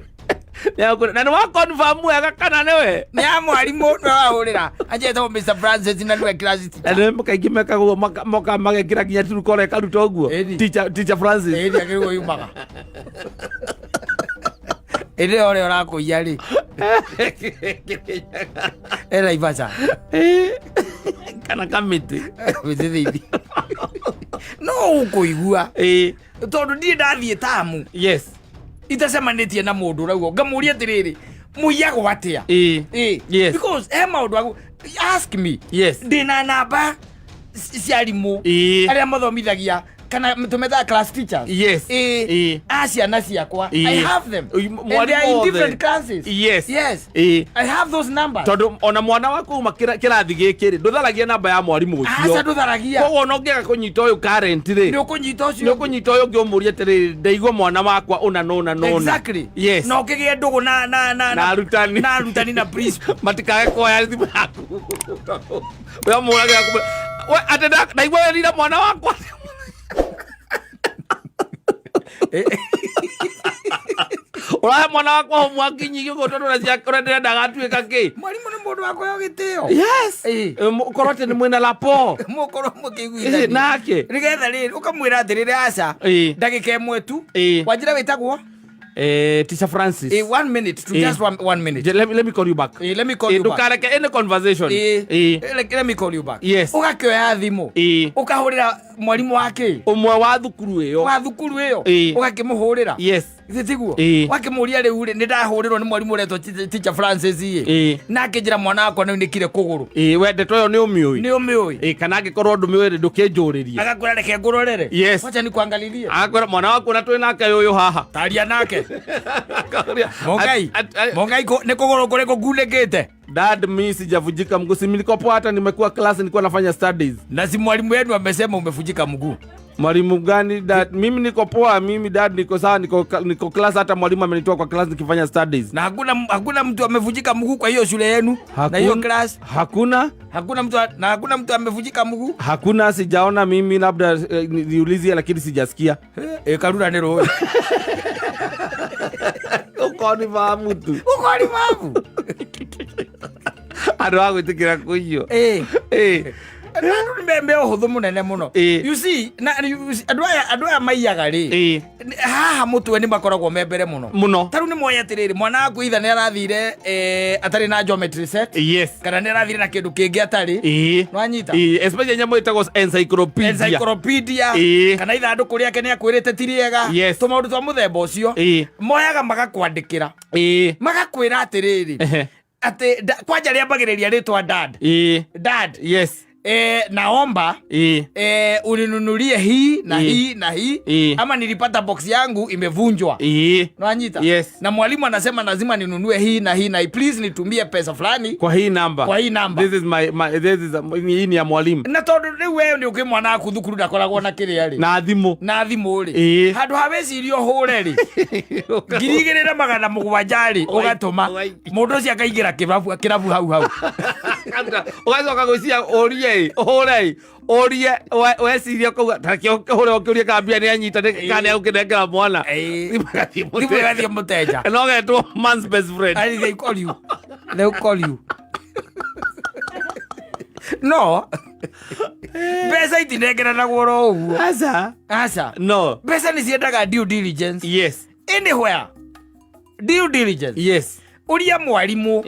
na nĩ wa confirm wega kana nĩwe. Nĩ ya mwarimũ nĩwe wahũrĩra anjetagwo Mr Francis na nĩwe class Na teacher. nĩ kaingĩ mekaga ũguo, moka magekĩra nginya turukora ĩkaruta ũguo. Teacher Francis. Ĩni akĩrĩgwo yumaga ĩndĩ ũrĩa ũrakũiya rĩ e Naivasha. Kana kamĩtĩ. Mĩtĩ thĩinĩ no ũkũigua, tondũ ndirĩ ndathiĩ tamu itacemanĩtie na mũndũ ũrauga ngamũria atĩrĩrĩ, mũiyagwo atĩa? Because he maũndũ agu ask me. Ndĩna namba cia arimũ arĩa mathomithagia kana tũmetaga class teachers. A ciana ciakwa. I have them. And they are in Mwarimũ othe. different classes. Yes. I have those numbers. Tondũ ona mwana waku uma kĩrathi gĩkĩ rĩ, ndũtharagia namba ya mwarimũ Aca, ũcio. ndũtharagia. Koguo ona ũngĩaga kũnyita ũyũ current rĩ, nĩ ũkũnyita nĩ ũcio. Ũkũnyita ũyũ ũngĩ ũmũrie atĩrĩrĩ, ndaigua mwana wakwa ũna na ũna na ũna. Na ũkĩgĩe ndũgũ na Na arutani. Na arutani na principal. Matikage kuoya thimũ yaku we mũragĩra we atĩ ndaigua werire mwana wakwa ũrahe mwana wakwa homework nyingĩ ũguo tondũ ũrĩa ndĩrenda agatuĩka kĩ. Mwarimũ nĩ mũndũ wa kũheo gĩtĩo. Ũkorwo atĩ nĩ mwĩna rapport. Mũkorwo mũkĩiguithania Nake. Nĩgetha rĩrĩ ũkamwĩra atĩrĩrĩ, aca, ndagĩka 1 tu. Wanjĩra wĩtagwo? Teacher Francis. One minute to just one minute. Let me call you back. Let me call you back. Ndũkareke any conversation. Let me call you back. Ũgakĩoya thimũ, ũkahũrĩra Mwarimũ wa kĩ? Ũmwe wa thukuru ĩyo. Wa thukuru ĩyo. Ĩĩ. Ũgakĩmũhũrĩra. Yes. Githĩ tiguo? Ĩĩ. Wakĩmũria, rĩu rĩ, nĩ ndahũrĩrwo nĩ mwarimũ ũretwo Teacher Francis ĩ, Ĩĩ. na akĩnjĩra mwana wakwa nĩ unĩkire kũgũrũ. Ĩĩ, we ndeto ĩyo nĩ ũmĩũĩ? Nĩ ũmĩũĩ? Ĩĩ, kana angĩkorwo ndũmĩũĩ rĩ, ndũkĩnjũrĩrie. Agakwĩra, "Reke ngũrorere." Yes. "Wacha nikuangalilie." Agakwĩra, "Mwana waku na twĩ nake ũyũ haha." "Taria nake." Akauria, "Mũngai, Mũngai, nĩ kũgũrũ kũrĩkũ ngunĩkĩte?" "Dad, mi sijavunjika mguu, si nilikuwa poa, hata nimekuwa class nilikuwa nafanya studies." "Na si mwalimu wenu amesema umevunjika mguu?" "Mwalimu gani, dad? Mimi niko poa, mimi dad niko sawa, niko class, hata mwalimu amenitoa kwa class nikifanya studies." "Na hakuna mtu amevunjika mguu kwa hiyo shule yenu na hiyo class?" Hakuna. Hakuna mtu, na hakuna mtu amevunjika mguu? Hakuna, sijaona mimi, labda niulizie, lakini sijasikia. E, karura nĩ rũĩ. Ukoni va mutu. Ukori mabu. Andũ a gwĩtĩkĩra kũiywo. Eh. Eh. Andũ nĩ me ũhũthũ mũnene mũno. Ĩĩ. You see, na you see, andũ aya maiyaga rĩ, haha mũtwe nĩ makoragwo me mbere mũno. Mũno. Tarĩu nĩ moĩ atĩrĩrĩ, mwana waku itha nĩ arathire atarĩ na geometry set kana nĩ arathire na kĩndũ kĩngĩ atarĩ. Nĩwanyita? Ĩĩ, especially nyamũ ĩtagwo encyclopedia. Encyclopedia. Kana ithandũkũ rĩake nĩ akwĩrĩte ti rĩega. Tũmaũndũ twa mũthemba ũcio. Moyaga magakwandĩkĩra, magakwĩra atĩrĩrĩ, atĩ kwanja rĩambagĩrĩria rĩtwa dad. "Dad, naomba uninunulie hii na hii na hii, ama nilipata box yangu imevunjwa." Nwanyita? Yes. "Na mwalimu anasema lazima ninunue hii na hii na hii. Please nitumie pesa fulani Kwa hii namba." Kwa hii namba. This is my, my this is hii ni ya mwalimu. Na tondũ rĩu we nĩ ũkĩ mwana waku thukuru ndakoragwo na kĩrĩa rĩ, Na thimũ. Na thimũ rĩ, handũ ha wecirie ũhũre rĩ 2700 rĩ, ũgatũma. Mũndũ ũcio akaingĩra kĩrabu hau hau. Ũgacoka gwĩciria ũrie ĩ, ũhũre ĩ, ũrie weciria kũu takĩo ũhũre ũkĩũrie kana mbia nĩ anyita kana nĩ agũkĩnengera mwana. Thimũ ĩgathiĩ. Thimũ ĩgathiĩ mũteja. No getwo man's best friend. And they call you. They will call you. No. Mbeca itinengeranagwo oro ũguo. Aca. Aca. No. Mbeca nĩ ciendaga due diligence. Anywhere. Due diligence. Ũria mwarimũ.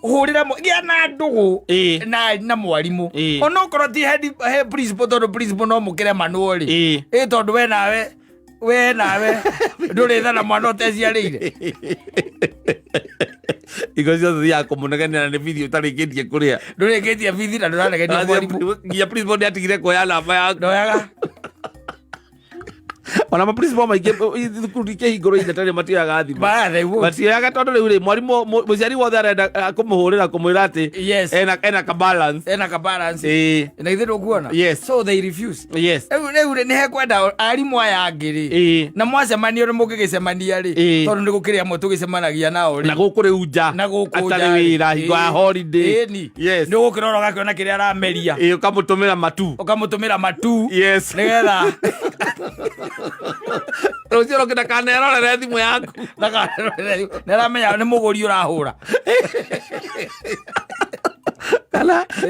Hũrĩra gĩa na ndũgũ na mwarimũ. Onokorwo ti head, he principal, tondũ principal no mũkĩremanwo rĩ. Ĩ tondũ we nawe ndũrĩ tha na mwana ũteciarĩire. Igo ciothe thiaga kũmũnegenera nĩ bithi ũtarĩkĩtie kũrĩa. Ndũrĩkĩtie bithi na ndũranegenia mwarimũ. Nginya principal nĩ atigire kuoya namba yaku. Ndoyaga. Ona ma principal maingĩ thukuru ikĩhingũrwo ihinda tarĩ matioyaga thimũ. Ba, they won't. Matioyaga tondũ rĩu rĩ, mwarimũ mũciari wothe arenda kũmũhũrĩra kũmwĩra atĩ ena ka balance. Ena ka balance. Na ithe ndũkuona? Yes. So they refuse. Rĩu rĩ, nĩ hekwenda arimũ aya angĩ rĩ, na mwacemanio nĩ mũngĩgĩcemania rĩ, tondũ nĩ gũkĩrĩ amwe tũgĩcemanagia nao rĩ. Na gũkũ rĩu nja Na gũkũ atarĩ nja rĩ. wĩra hingo ya holiday. Ĩni. Nĩ ũgũkĩrora ũgakĩona kĩrĩa arameria. Ĩĩ, ũkamũtũmĩra matu. Ũkamũtũmĩra matu. Nĩgetha Rũciũ rũngĩ ndakanerorere thimũ yaku. Nĩaramenya nĩ mũgũri ũrahũra.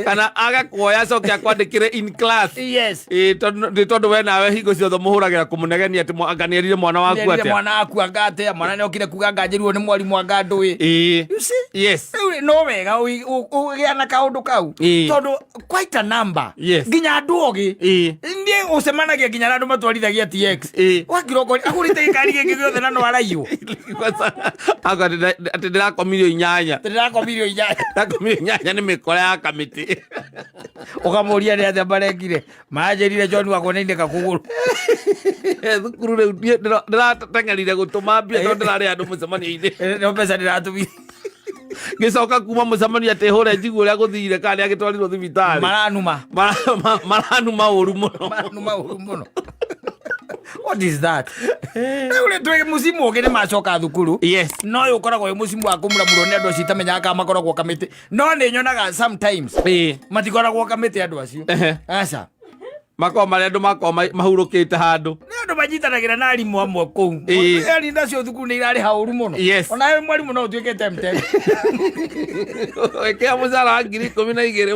Kana age kuoya acoke akwandĩkĩre in class. Ĩĩ, nĩ tondũ we nawe hingo ciothe mũhũragĩra kũmũnegenia atĩ anga nĩerire mwana waku Nĩerire atĩa. Mwana waku anga atĩa, mwana nĩokire kuga anga njĩrirwo nĩ mwarimũ anga ndũĩ. You see? Rĩu rĩ, no wega ũgĩa na kaũndũ kau, tondũ quite a number, nginya andũ ogĩ, niĩ ũcemanagia nginya na andũ matwarithagia TX. Wakira ũkori agũrĩte gĩkari gĩkĩ gĩothe na no araiywo. Anga atĩ ndĩrakomirio 8. Ndĩrakomirio 8. Ndĩrakomirio 8 nĩ mĩkora ya kamĩtĩ. Ũkamũria nĩ atĩa marekire, manjĩrire John wakwa nĩainĩka kũgũrũ. Thukuru rĩu niĩ ndĩrateng'erire gũtũma mbia tondũ ndĩrarĩ andũ mũcemanio-inĩ. No mbeca ndĩratũmire. Ngĩcoka kuma mũcemanio atĩ hũre njigue ũrĩa gũthire kana nĩ agĩtwarirwo thibitarĩ. Maranuma. Maranuma ũru mũno. Maranuma ũru mũno. What is that? Rĩu rĩ, twĩ mũcimu ũngĩ nĩ macoka thukuru. No ũyũ ũkoragwo wĩ mũcimu wa kũmuramurwo nĩ andũ acio itamenyaga kana makoragwo kamĩtĩ, no nĩ nyonaga sometimes matikoragwo kamĩtĩ andũ acio. Aca. Makoragwo marĩ andũ makoragwo mahurũkĩte handũ. Nĩ andũ manyitanagĩra na arimũ amwe kũu. Arimũ acio thukuru nĩ irarĩha ũru mũno. Onawe mwarimũ no ũtuĩke tempted. Ĩkĩra mũcara wa 12,000.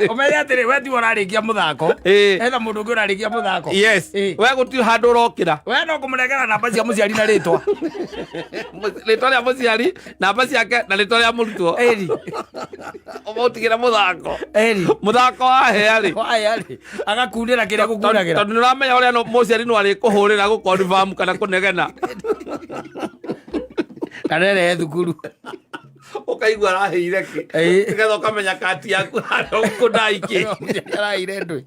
Ũmenye atĩrĩ, we tiwe ũrarĩkia mũthako. Ena mũndũ ũngĩ ũrarĩkia mũthako. We gũtirĩ handũ ũrokĩra. We no kũmũnengera namba cia mũciari na rĩtwa. Rĩtwa rĩa mũciari, namba ciake na rĩtwa rĩa mũrutwo. Ũmũtigĩre mũthako. Mũthako wahea rĩ. Waya rĩ, agakunĩra. kĩrĩa gũkuragĩra. Tondũ nĩ ũramenya ũrĩa mũciari no arĩkũhũrĩra gũkonfamu kana kũnegena. Kana ĩrehe thukuru. Ũkaigua araheire kĩ. Ĩĩ. Nĩgetha ũkamenya kati yaku harĩa ũkũndaikĩ. Araheire ndũĩ.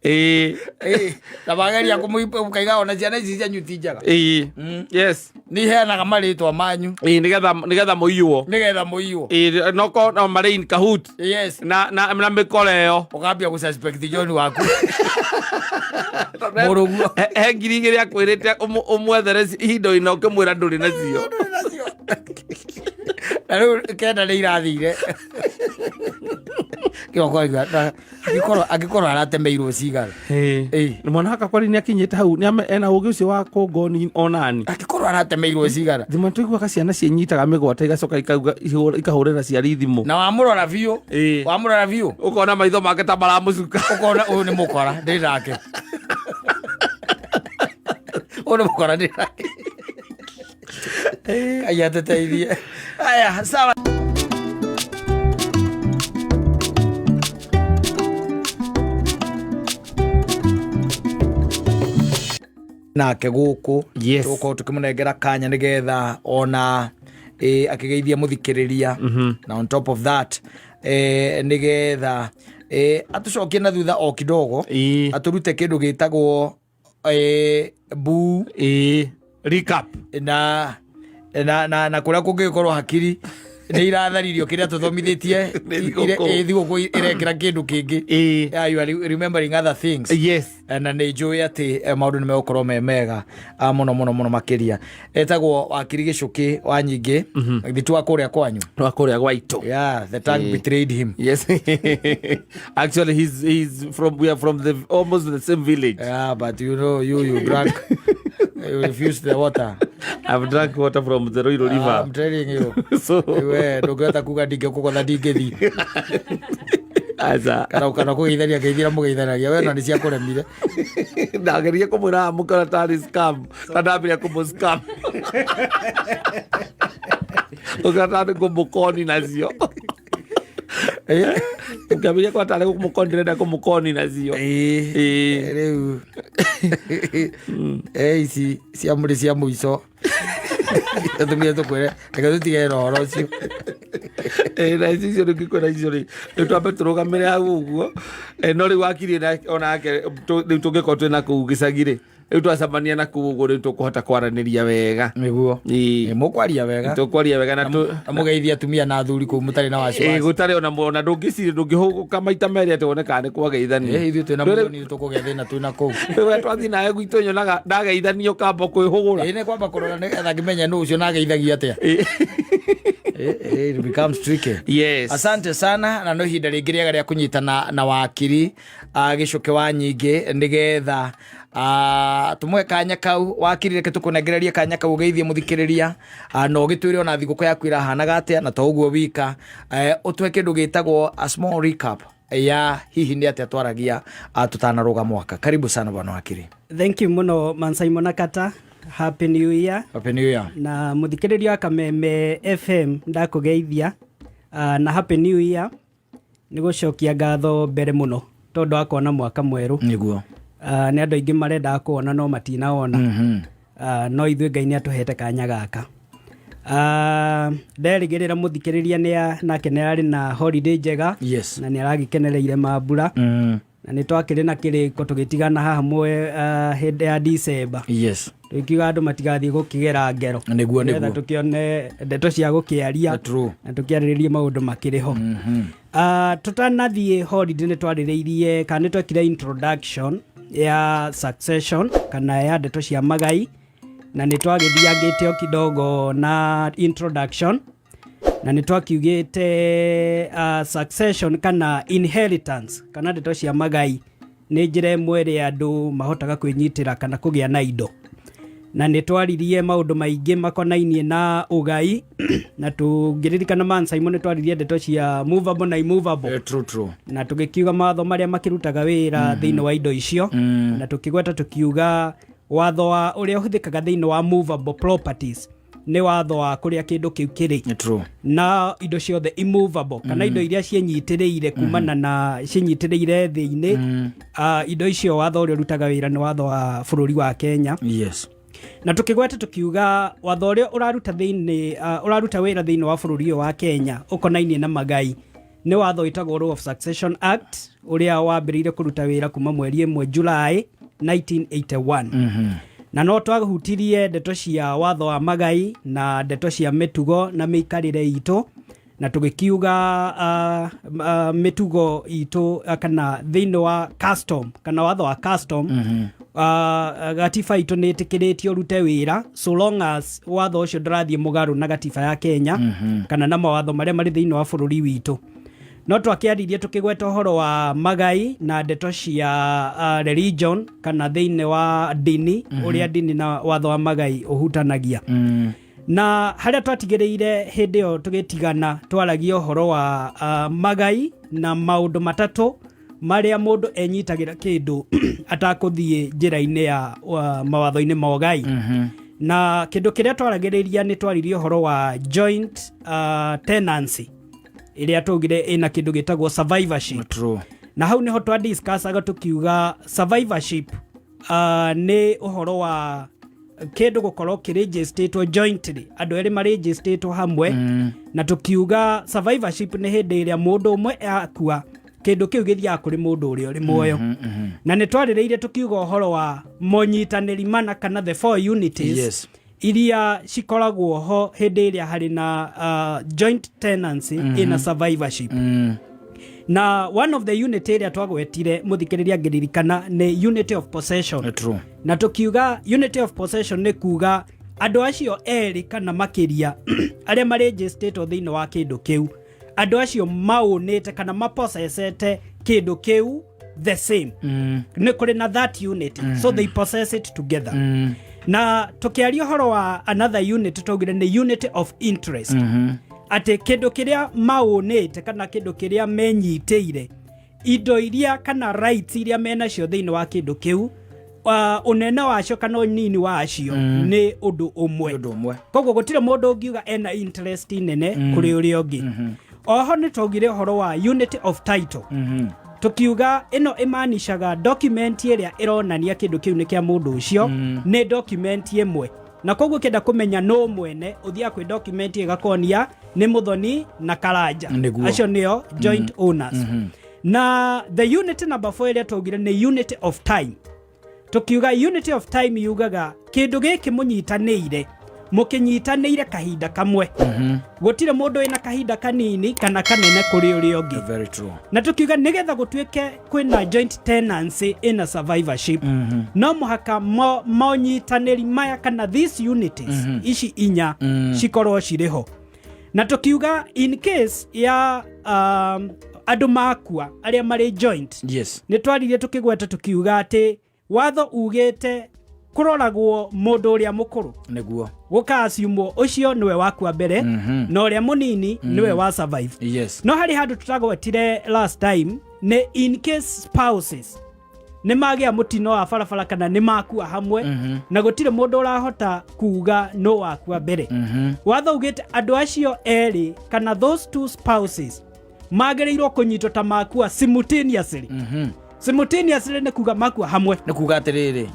Ĩĩ. Ĩĩ, na mageria kũmũkaiga ona ciana ici cianyu ti njega. Ĩĩ. Yes. Nĩ iheanaga marĩtwa manyu. Ĩĩ, nĩgetha mũiywo. Nĩgetha mũiywo. Ĩĩ, noko no marĩ in cahoot. Yes. Na mĩkora ĩyo. Ũkambia gũ suspect John waku. Mũrũguo. He 2000 akwĩrĩte ũmwethere ihinda-inĩ na ũkĩmwĩra ndũrĩ nacio. Na rĩu kenda nĩ irathire. Kĩroko aigua, angĩkorwo aratemeirwo cigana. Ĩĩ. Mwana waka kwari nĩ akinyĩte hau nĩ ena ũgĩ ũcio wa kũngoni onani. Angĩkorwo aratemeirwo cigana. Thimũ tũiguaga ciana ciĩnyitaga mĩgwate igacoka ikahũrĩra ciari thimũ. Na wamũrora biũ. Ĩĩ. Wamũrora biũ. Ũkona maitho make ta maramũcuka. Ũkona ũyũ nĩ mũkora ndĩ nake. Ũyũ nĩ mũkora ndĩ nake. Ngai atũteithie. Aya, sawa. Nake gũkũ Yes. tũgũkorwo tũkĩmũnengera kanya nĩgetha ona akĩgeithia mũthikĩrĩria. Na on top of that nĩgetha atũcokie na thutha o kidogo. Ĩĩ. Atũrute kĩndũ gĩtagwo bu. Ĩĩ. Recap. Na kũrĩa kũngĩgĩkorwo hakiri nĩ iratharirio kĩrĩa tũthomithĩtie. Nĩ thigũkũ. Thigũkũ ĩrekĩra kĩndũ kĩngĩ. Ĩĩ. Yeah, you are remembering other things. Yes. Na nĩ njũĩ atĩ maũndũ nĩ megũkorwo me mega mũno mũno mũno makĩria. Etagwo Wakiri Gĩcũkĩ wa Nyingĩ, thitu wa kũrĩa kwanyu. Wa kũrĩa gwaitũ. Yeah, the tongue betrayed him. Yes. Actually, he's from, we are from the almost the same village. Yeah, but you know, you drank, you refused the water. I've drank water from the Ruiru River. I'm telling you. So we ndũngĩhota kuga ndingĩkũgotha ndingĩthiĩ. Aca. Kana kũgeithania ngeithira mũgeithanagia we na nĩ ciakũremire. Ndageria kũmwĩra mũkora tarĩ scam ta ndambĩrĩria kũmũ scam ũkora tarĩ kũmũkoni nacio. Ngĩambĩrĩria kwa tarĩ kũmũkoni ndĩrenda kũmũkoni nacio. Ĩĩ. Ĩĩ. Rĩu ici cia mũrĩ cia mũico tũtumie tũkwĩre reke tũtige na ũhoro ũcio. Ĩĩ, na ici icio rĩu ngĩkwĩra icio rĩ rĩu twambe tũrũgamĩre hau ũguo. No rĩu wakiri onake rĩu tũngĩkorwo twĩ na kũu gĩcagi rĩ rĩu twacemania na kũu ũguo rĩu tũkũhota kwaranĩria wega. Nĩguo. Ĩĩ. Ĩ, mũkwaria wega. Tũkwaria wega na Na mũgeithie atumia na athuri kũu mũtarĩ na Ĩĩ, wasiwasi. gũtarĩ ona ona ndũngĩciria ndũngĩhũgũka maita merĩ atĩ wone kana nĩ kwageithanio. Ĩ, ithuĩ twĩna mũthoni tũkũgĩa thĩna twĩna kũu. Rĩu twathiĩ nawe gwitũ nyonaga ndageithanio kamba kwĩhũgũra. Ĩ, nĩ kwamba kũrora nĩgetha ngĩmenye nũ ũcio nageithagia atĩa. Ĩĩ. Ĩ, it becomes tricky. Yes. Asante sana na no ihinda rĩngĩ rĩega rĩa kũnyitana na wakiri Gĩcũkĩ wa Nyingĩ nĩgetha tũmũhe kanya kau. Wakiri, reke tũkũnengererie kanya kau ũgeithie mũthikĩrĩria na ũgĩtwĩre ona thigũkũ yaku ĩrahanaga atĩa, na to ũguo wika ũtũhe kĩndũ gĩtagwo a small recap ya hihi nĩ atĩa twaragia tũtanarũga mwaka. Karibu sana bwana wakiri. Thank you muno man Simon Akata. Happy New Year. Happy New Year. Na muthikĩrĩria wa Kameme FM ndakũgeithia na Happy New Year. Nĩ gũcokia ngatho mbere mũno tondũ wa kuona mwaka mwerũ. Nĩguo. Nĩ andũ aingĩ marendaga kuona no matinawona. No ithuĩ Ngai nĩ atũhete kanya gaka. Nderĩgĩrĩra mũthikĩrĩria nake nĩ arĩ na holiday njega. Yes. Na nĩ aragĩkenereire mambura. Na nĩ twakĩrĩ na kĩrĩko tũgĩtigana haha hĩndĩ ya December. Yes. Tũkiuga andũ matigathiĩ gũkĩgera ngero. Nĩguo, Nĩgetha nĩguo. tũkĩone ndeto cia gũkĩaria. True. Na tũkĩarĩrĩrie maũndũ makĩrĩ ho. Tũtanathiĩ holiday nĩ twarĩrĩirie kana nĩ twekire introduction ya succession kana ya ndeto cia magai, na nĩ twagĩthiangĩte o kidogo na introduction, na nĩ twakiugĩte succession kana inheritance kana ndeto cia magai nĩ njĩra ĩmwe ĩrĩa andũ mahotaga kwĩnyitĩra kana kũgĩa na indo, na nĩ twaririe maũndũ maingĩ makonainie na ũgai, na tũngĩririkana man Simon nĩ twaririe ndeto cia movable na immovable. True, true. Na tũgĩkiuga mawatho marĩa makĩrutaga wĩra thĩinĩ wa indo icio, na tũkĩgweta tũkiuga watho wa ũrĩa ũhũthĩkaga thĩinĩ wa movable properties Nĩ watho wa kũrĩa kĩndũ kĩu kĩrĩ. Nĩ true. Na indo ciothe immovable kana indo iria ciĩnyitĩrĩire kumana na ciĩnyitĩrĩire thĩ-inĩ, indo icio watho ũrĩa ũrutaga wĩra nĩ watho wa bũrũri wa Kenya. Na tũkĩgweta tũkiuga watho ũrĩa ũraruta thĩinĩ ũraruta wĩra thĩinĩ wa bũrũri ũyũ wa Kenya ũkonainie na magai nĩ watho wĩtagwo Law of Succession Act, ũrĩa wambĩrĩire kũruta wĩra kuma mweri 1 July 1981. Na no twahutirie ndeto cia watho wa magai na ndeto cia mĩtugo na mĩikarĩre itũ, na tũgĩkiuga mĩtugo itũ kana thĩinĩ wa custom kana watho wa custom, gatiba itũ nĩ ĩtĩkĩrĩtio ũrute wĩra so long as watho ũcio ndũrathiĩ mũgarũ na gatiba ya Kenya kana na mawatho marĩa marĩ thĩinĩ wa bũrũri witũ. No twakĩaririe tũkĩgweta ũhoro wa magai na ndeto cia religion kana thĩinĩ wa ndini, ũrĩa ndini na watho wa magai ũhutanagia. Na harĩa twatigĩrĩire hĩndĩ ĩyo tũgĩtigana, twaragia ũhoro wa magai na maũndũ matatũ marĩa mũndũ enyitagĩra kĩndũ atakũthiĩ njĩra-inĩ ya mawatho-inĩ ma ũgai. Na kĩndũ kĩrĩa twaragĩrĩria, nĩ twaririe ũhoro wa joint tenancy ĩrĩa twaugire ĩna kĩndũ gĩtagwo survivorship. Na hau nĩho twadiscussaga tũkiuga survivorship nĩ ũhoro wa kĩndũ gũkorwo kĩrĩnjĩstĩtwo jointly, andũ erĩ marĩnjĩstĩtwo hamwe. Na tũkiuga survivorship nĩ hĩndĩ ĩrĩa mũndũ ũmwe akua, kĩndũ kĩu gĩthiaga kũrĩ mũndũ ũrĩa ũrĩ muoyo. Na nĩ twarĩrĩirie tũkiuga ũhoro wa monyitanĩri mana kana the four unities iria cikoragwo ho hĩndĩ ĩrĩa harĩ na joint tenancy ĩna survivorship. Na one of the unit ĩrĩa twagwetire, mũthikĩrĩria angĩririkana, nĩ unity of possession. Nĩ true. Na tũkiuga unity of possession nĩ kuga andũ acio erĩ kana makĩria arĩa marĩnjĩstĩtwo thĩinĩ wa kĩndũ kĩu, andũ acio maũnĩte kana mapossessete kĩndũ kĩu the same. Nĩ kũrĩ na that unity, so they possess it together. Na tũkĩaria ũhoro wa another unit, twaugire nĩ unity of interest, atĩ kĩndũ kĩrĩa maũnĩte kana kĩndũ kĩrĩa menyitĩire, indo iria kana rights iria menacio thĩinĩ wa kĩndũ kĩu, ũnene wacio kana ũnini wacio nĩ ũndũ ũmwe. Ũndũ ũmwe. Koguo gũtirĩ mũndũ ũngiuga ena interest nene kũrĩ ũrĩa ũngĩ. Oho nĩ twaugire ũhoro wa unity of title. Tukiuga ĩno ĩmaanishaga document ĩrĩa ĩronania kĩndũ kĩu nĩ kĩa mũndũ ũcio nĩ document ĩmwe, na koguo ũkĩenda kũmenya nũ mwene, ũthiaga kwĩ document ĩgakonia nĩ Mũthoni na Karanja. Acio nĩo joint owners. Na the unit number 4 ĩrĩa twaugire nĩ unity of time. Tukiuga unity of time yugaga kĩndũ gĩkĩ mũnyitanĩire, mũkĩnyitanĩire kahinda kamwe, gũtirĩ mũndũ wĩna kahinda kanini kana kanene kũrĩ ũrĩa ũngĩ. Very true. Na tukiuga nigetha gũtuĩke kwĩna joint tenancy ĩna survivorship, no mũhaka monyitanĩri maya kana these unities ici inya cikorwo cirĩ ho. Na tukiuga in case ya andũ makua arĩa marĩ joint, nĩ twaririe tũkĩgweta tũkiuga atĩ watho ugĩte kũroragwo mũndũ ũrĩa mũkũrũ, gũkaciumwo ũcio nĩwe wakua mbere na ũrĩa mũnini nĩwe wa survive. No harĩ handũ tũtagwetire last time, nĩ in case spouses nĩ magĩa mũtino wa barabara kana nĩ makua hamwe na gũtirĩ mũndũ ũrahota kuga no wakua mbere, watho ugĩte andũ acio erĩ kana those two spouses magĩrĩirwo kũnyitwo ta makua simultaneously. Simultaneously nĩ kuga makua hamwe. Nĩ kuga atĩrĩrĩ,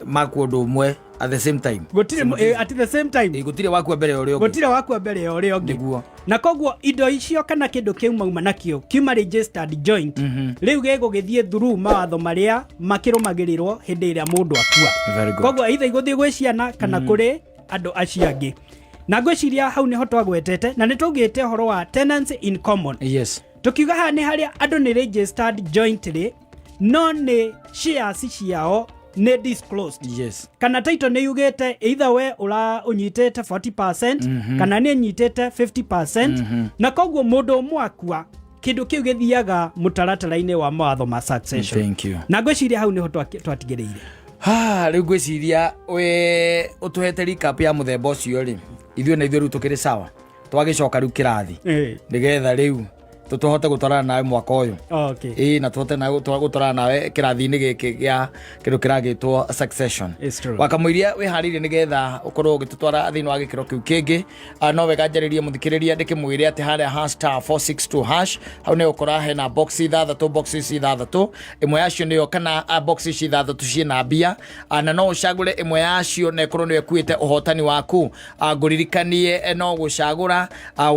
makua ũndũ ũmwe at the same time. Gũtirĩ at the same time. Gũtirĩ wakua mbere ya ũrĩa ũngĩ. Gũtirĩ wakua mbere ya ũrĩa ũngĩ. Na koguo indo icio kana kĩndũ kĩu mauma nakĩo kiuma registered joint, rĩu gĩgũgĩthiĩ through mawatho marĩa makĩrũmagĩrĩrwo hĩndĩ ĩrĩa mũndũ akua. Very good. Koguo either igũthiĩ gwĩ ciana kana kũrĩ andũ acio angĩ. Na ngwĩciria hau nĩho twagwetete na nĩ twaugĩte ũhoro wa tenancy in common. Tukiuga haha nĩ harĩa andũ nĩ registered jointly no nĩ shares ciao nĩ disclosed kana title nĩ yugĩte either we ũra ũnyitĩte 40% kana nĩ nyitĩte 50%, na koguo mũndũ ũmwe akua, kĩndũ kĩu gĩthiaga mũtaratara-inĩ wa mawatho ma succession. Thank you. Na ngwĩciria hau nĩho twatigĩrĩire. Ha, rĩu ngwĩciria we ũtũhete recap ya mũthemba ũcio rĩ, ithuĩ na ithuĩ rĩu tũkĩrĩ sawa, twagĩcoka rĩu kĩrathi nĩgetha rĩu Tũhote gũtwarana nawe mwaka ũyũ. Ĩĩ, na tũhote nawe gũtwarana nawe kĩrathi-inĩ gĩkĩ gĩa kĩndũ kĩragĩtwo succession. It's true. Wakamũiria wĩharĩirie nĩgetha ũkorwo ũgĩtũtwara thĩinĩ wa gĩkĩro kĩu kĩngĩ. No wega njarĩrie mũthikĩrĩria ndĩkĩmwĩre atĩ harĩa ha *462# hau nĩ ũkora hena box ithathatũ, box ici ithathatũ, ĩmwe yacio nĩyo kana box ici ithathatũ ciĩna mbia. Na no ũcagũre ĩmwe yacio na ĩkorwo nĩyo ĩkuĩte ũhotani waku. Ngũririkanie no gũcagũra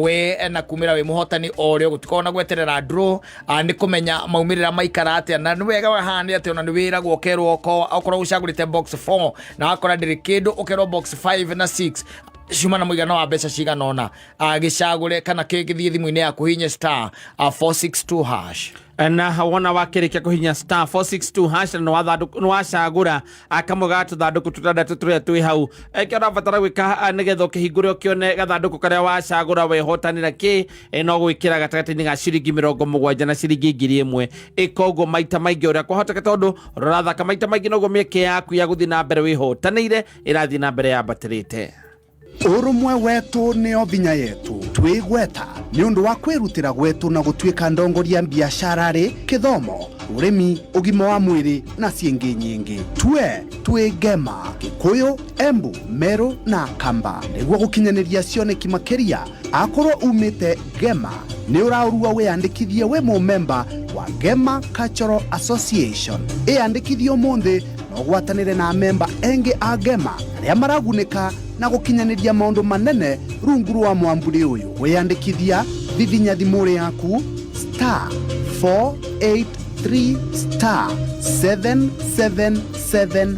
we na kumĩra wĩ mũhotani o rĩo, gũtikorwo na gweterera draw, nĩ kũmenya maumĩrĩra maikara atĩa. Na nĩ wega wa haha nĩ atĩ ona nĩ wĩragwo ũkerwo okorwo ũcagũrĩte box 4 na wakora ndĩrĩ kĩndũ, ũkerwo box 5 na 6 ciuma na mũigana wa mbeca cigana ũna. Gĩcagũre kana kĩgĩthiĩ thimũ-inĩ yaku, hihinye *462#. Na wona wakĩrĩkia kũhinya *462# na nĩ wacagũra kamwe ga tũthandũkũ tũtandatũ tũrĩa twĩ hau, kĩrĩa ũrabatara gwĩka nĩgetha ũkĩhingũre ũkĩone gathandũkũ karĩa wacagũra wehotanĩra kĩ, no gwĩkĩra gatagatĩ-inĩ ga ciringi 70 na ciringi 1,000. Ĩka ũguo maita maingĩ ũrĩa kwahoteka, tondũ ũrathaka maita maingĩ noguo mĩeke yaku ya gũthiĩ na mbere wĩhotanĩire ĩrathiĩ na mbere yambatĩrĩte. Ũrũmwe wetu nĩo vinya yetu. Twĩgweta nĩ ũndũ wa kwĩrutĩra gwetu na gũtuĩka ndongoria biacara-rĩ, kĩthomo, ũrĩmi, ũgima wa mwĩrĩ na ciĩngĩ nyingĩ. Tue twĩ Ngema, Gĩkũyũ, Embu, Meru na Kamba nĩguo gũkinyanĩria cioneki makĩria. Akorwo umĩte Ngema, nĩ ũraũrua wĩyandĩkithie wĩ mũmemba wa Ngema Cultural Association. Ĩyandĩkithie ũmũthĩ na ũgwatanĩre na memba engĩ a Ngema arĩa maragunĩka na gũkinyanĩria maũndũ manene rungu rwa mwamburi ũyũ. Kwĩyandĩkithia, vivinya thimũ yaku *483*7777#.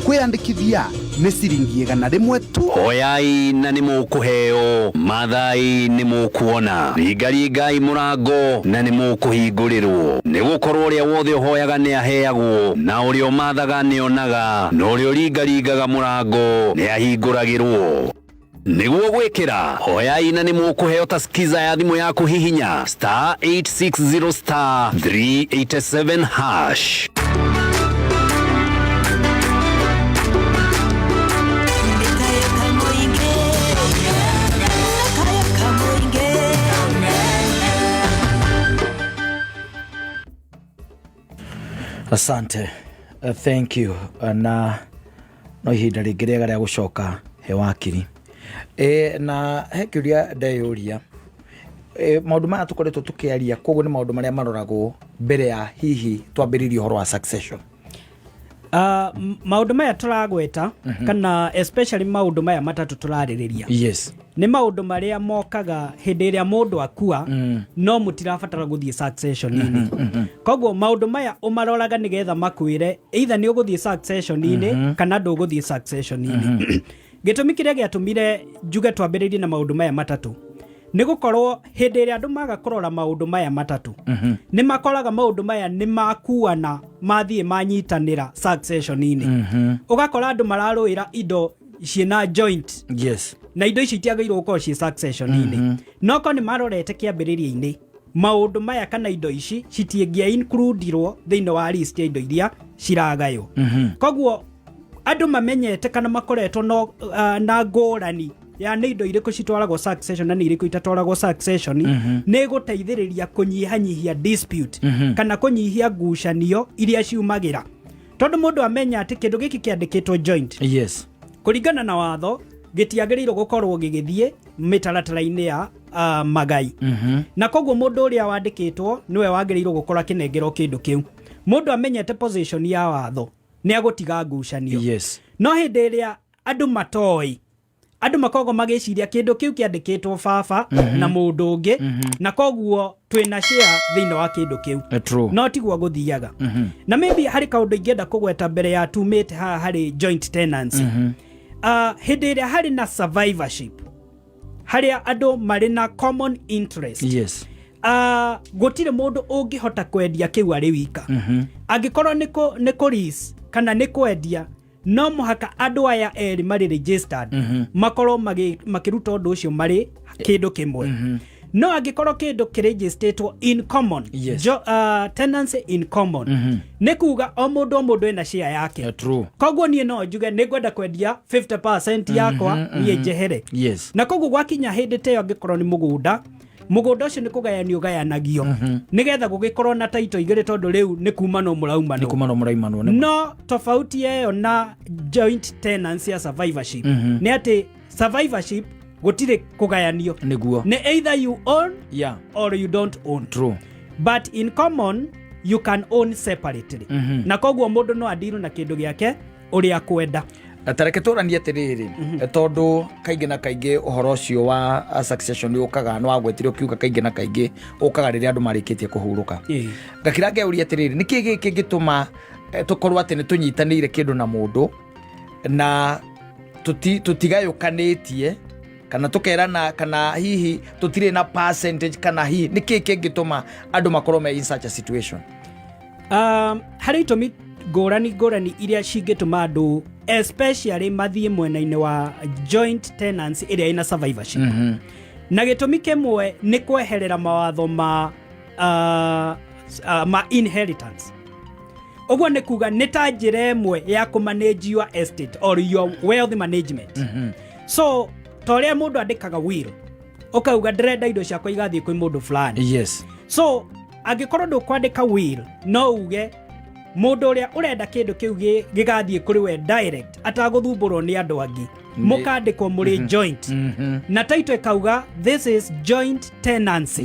Kwĩyandĩkithia nĩ ciringi 100 tu. Hoyai na nĩ mũkũheo, mathai nĩ mũkuona, ringaringai mũrango na nĩ mũkũhingũrĩrwo, nĩ gũkorwo ũrĩa wothe ũhoyaga nĩ aheagwo, na ũrĩa ũmathaga nĩ onaga, na ũrĩa ũringaringaga mũrango nĩ ahingũragĩrwo. Nĩguo gwĩkĩra hoyai na nĩ mũkũheo ta skiza ya thimũ yaku, hihinya *860*387#. Ndĩkayũka mũingĩ, ndĩkayũka mũingĩ. Asante, thank you. Na no ihinda rĩngĩ rĩega rĩa gũcoka he wakiri. Na he kĩũria ndeyũria, maũndũ maya tũkoretwo tũkĩaria koguo nĩ maũndũ marĩa maroragwo mbere ya hihi twambĩrĩrie ũhoro wa succession? Maũndũ maya tũragweta, kana especially maũndũ maya matatũ tũrarĩrĩria, nĩ maũndũ marĩa mokaga hĩndĩ ĩrĩa mũndũ akua, no mũtirabatara gũthiĩ succession-inĩ. Koguo maũndũ maya ũmaroraga nĩgetha makwĩre either nĩ ũgũthiĩ succession-inĩ kana ndũgũthiĩ succession-inĩ. Gĩtũmi kĩrĩa gĩatũmire njuge twambĩrĩrie na maũndũ maya matatũ nĩ gũkorwo hĩndĩ ĩrĩa andũ maga kũrora maũndũ maya matatũ, nĩ makoraga maũndũ maya nĩ makuana mathiĩ manyitanĩra succession-inĩ. Ũgakora andũ mararũĩra indo ciĩna joint, na indo ici itiagĩrĩirwo gũkorwo ciĩ succession-inĩ. No korwo nĩ marorete kĩambĩrĩria-inĩ, maũndũ maya kana indo ici citiĩngĩa includirwo thĩinĩ wa list ya indo iria ciragaywo. Koguo andũ mamenyete kana makoretwo no, na ngũrani ya nĩ indo irĩkũ citwaragwo succession na nĩ irĩkũ itatwaragwo succession, nĩ gũteithĩrĩria kũnyihanyihia dispute kana kũnyihia ngucanio iria ciumagĩra, tondũ mũndũ amenya atĩ kĩndũ gĩkĩ kĩandĩkĩtwo joint, kũringana na watho gĩtiagĩrĩirwo gũkorwo gĩgĩthiĩ mĩtaratara-inĩ ya magai, na koguo mũndũ ũrĩa wandĩkĩtwo nĩwe wagĩrĩirwo gũkorwo akĩnengerwo kĩndũ kĩu. Mũndũ amenyete position ya watho nĩ agũtiga ngucanio. No hĩndĩ ĩrĩa andũ matoĩ, andũ makoragwo magĩciria kĩndũ kĩu kĩandĩkĩtwo baba na mũndũ ũngĩ, na koguo twĩna share thĩinĩ wa kĩndũ kĩu. True. No tiguo gũthiaga. Na maybe harĩ kaũndũ ingĩenda kũgweta mbere ya tumĩte haha harĩ joint tenancy. Hĩndĩ ĩrĩa harĩ na survivorship, harĩa andũ marĩ na common interest, gũtirĩ mũndũ ũngĩhota kwendia kĩu arĩ wika. Angĩkorwo nĩ kũ lease kana nĩ kwendia, no mũhaka andũ aya erĩ marĩ registered makorwo makĩruta ũndũ ũcio marĩ kĩndũ kĩmwe. No angĩkorwo kĩndũ kĩregistĩtwo in common, tenancy in common, nĩ kuga o mũndũ o mũndũ ena share yake. True. Koguo niĩ no njuge nĩ ngwenda kwendia 50% yakwa, niĩ njehere. Na koguo gwakinya hĩndĩ ta ĩyo, angĩkorwo nĩ mũgũnda, Mũgũnda ũcio nĩ kũgayanio ũgayanagio nĩgetha gũgĩkorwo na taito igĩrĩ, tondũ rĩu nĩ kumanwo Nĩ mũraumanwo. Kumanwo mũraimanwo nĩ. No tofauti ĩyo na joint tenancy ya survivorship nĩ atĩ survivorship gũtirĩ kũgayanio. Nĩ either you own or you don't own. But in common you can own separately, na koguo mũndũ no adirwo na kĩndũ gĩake ũrĩa kwenda. Tareke tũranie atĩrĩrĩ, tondũ kaingĩ na kaingĩ ũhoro ũcio wa succession nĩ ũkaga, nĩ wagwetire ũkiuga kaingĩ na kaingĩ ũkaga rĩrĩa andũ marĩkĩtie kũhurũka. Ngakira ngeuria atĩrĩrĩ, nĩkĩ gĩkĩ kĩngĩtũma tũkorwo atĩ nĩ tũnyitanĩire kĩndũ na mũndũ na tũtigayũkanĩtie kana tũkerana kana hihi tũtirĩ na percentage, kana hihi nĩkĩ kĩngĩtũma andũ makorwo me in such a situation? Harĩ itũmi ngũrani ngũrani iria cingĩtũma andũ especially mathiĩ mwena-inĩ wa joint tenancy ĩrĩa ĩna survivorship. Na gĩtũmi kĩmwe nĩ kweherera mawatho ma inheritance. Ũguo nĩ kuga nĩ ta njĩra ĩmwe ya kũ manage your estate or your wealth management. So ta ũrĩa mũndũ andĩkaga will, ũkauga ndĩrenda indo ciakwa igathiĩ kwĩ mũndũ fulani. So angĩkorwo ndũkwandĩka will, no uge mũndũ ũrĩa ũrenda kĩndũ kĩu gĩgathiĩ kũrĩ we direct atagũthumbũrwo nĩ andũ angĩ, mũkandĩkwo mũrĩ joint na title ĩkauga this is joint tenancy,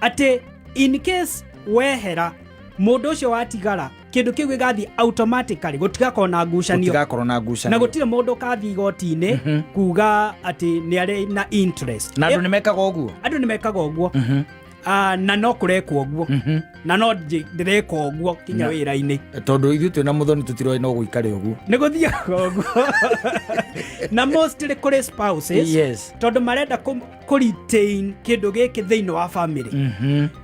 atĩ in case wehera, mũndũ ũcio watigara kĩndũ kĩu gĩgathiĩ automatically, gũtigakorwo na ngucanio. Gũtigakorwo na ngucanio. Na gũtirĩ mũndũ ũkathiĩ igoti-inĩ kuga atĩ nĩ arĩ na interest. Na andũ nĩ mekaga ũguo? Andũ nĩ mekaga ũguo. Ah, na no kũrekwo ũguo, na no ndĩreka ũguo kinya wĩra-inĩ. Tondũ ithuĩ twĩna mũthoni tũtiroĩ no gũikare ũguo. Nĩ gũthiaga ũguo na mostly kũrĩ spouses, tondũ marenda kũ retain kĩndũ gĩkĩ thĩinĩ wa family,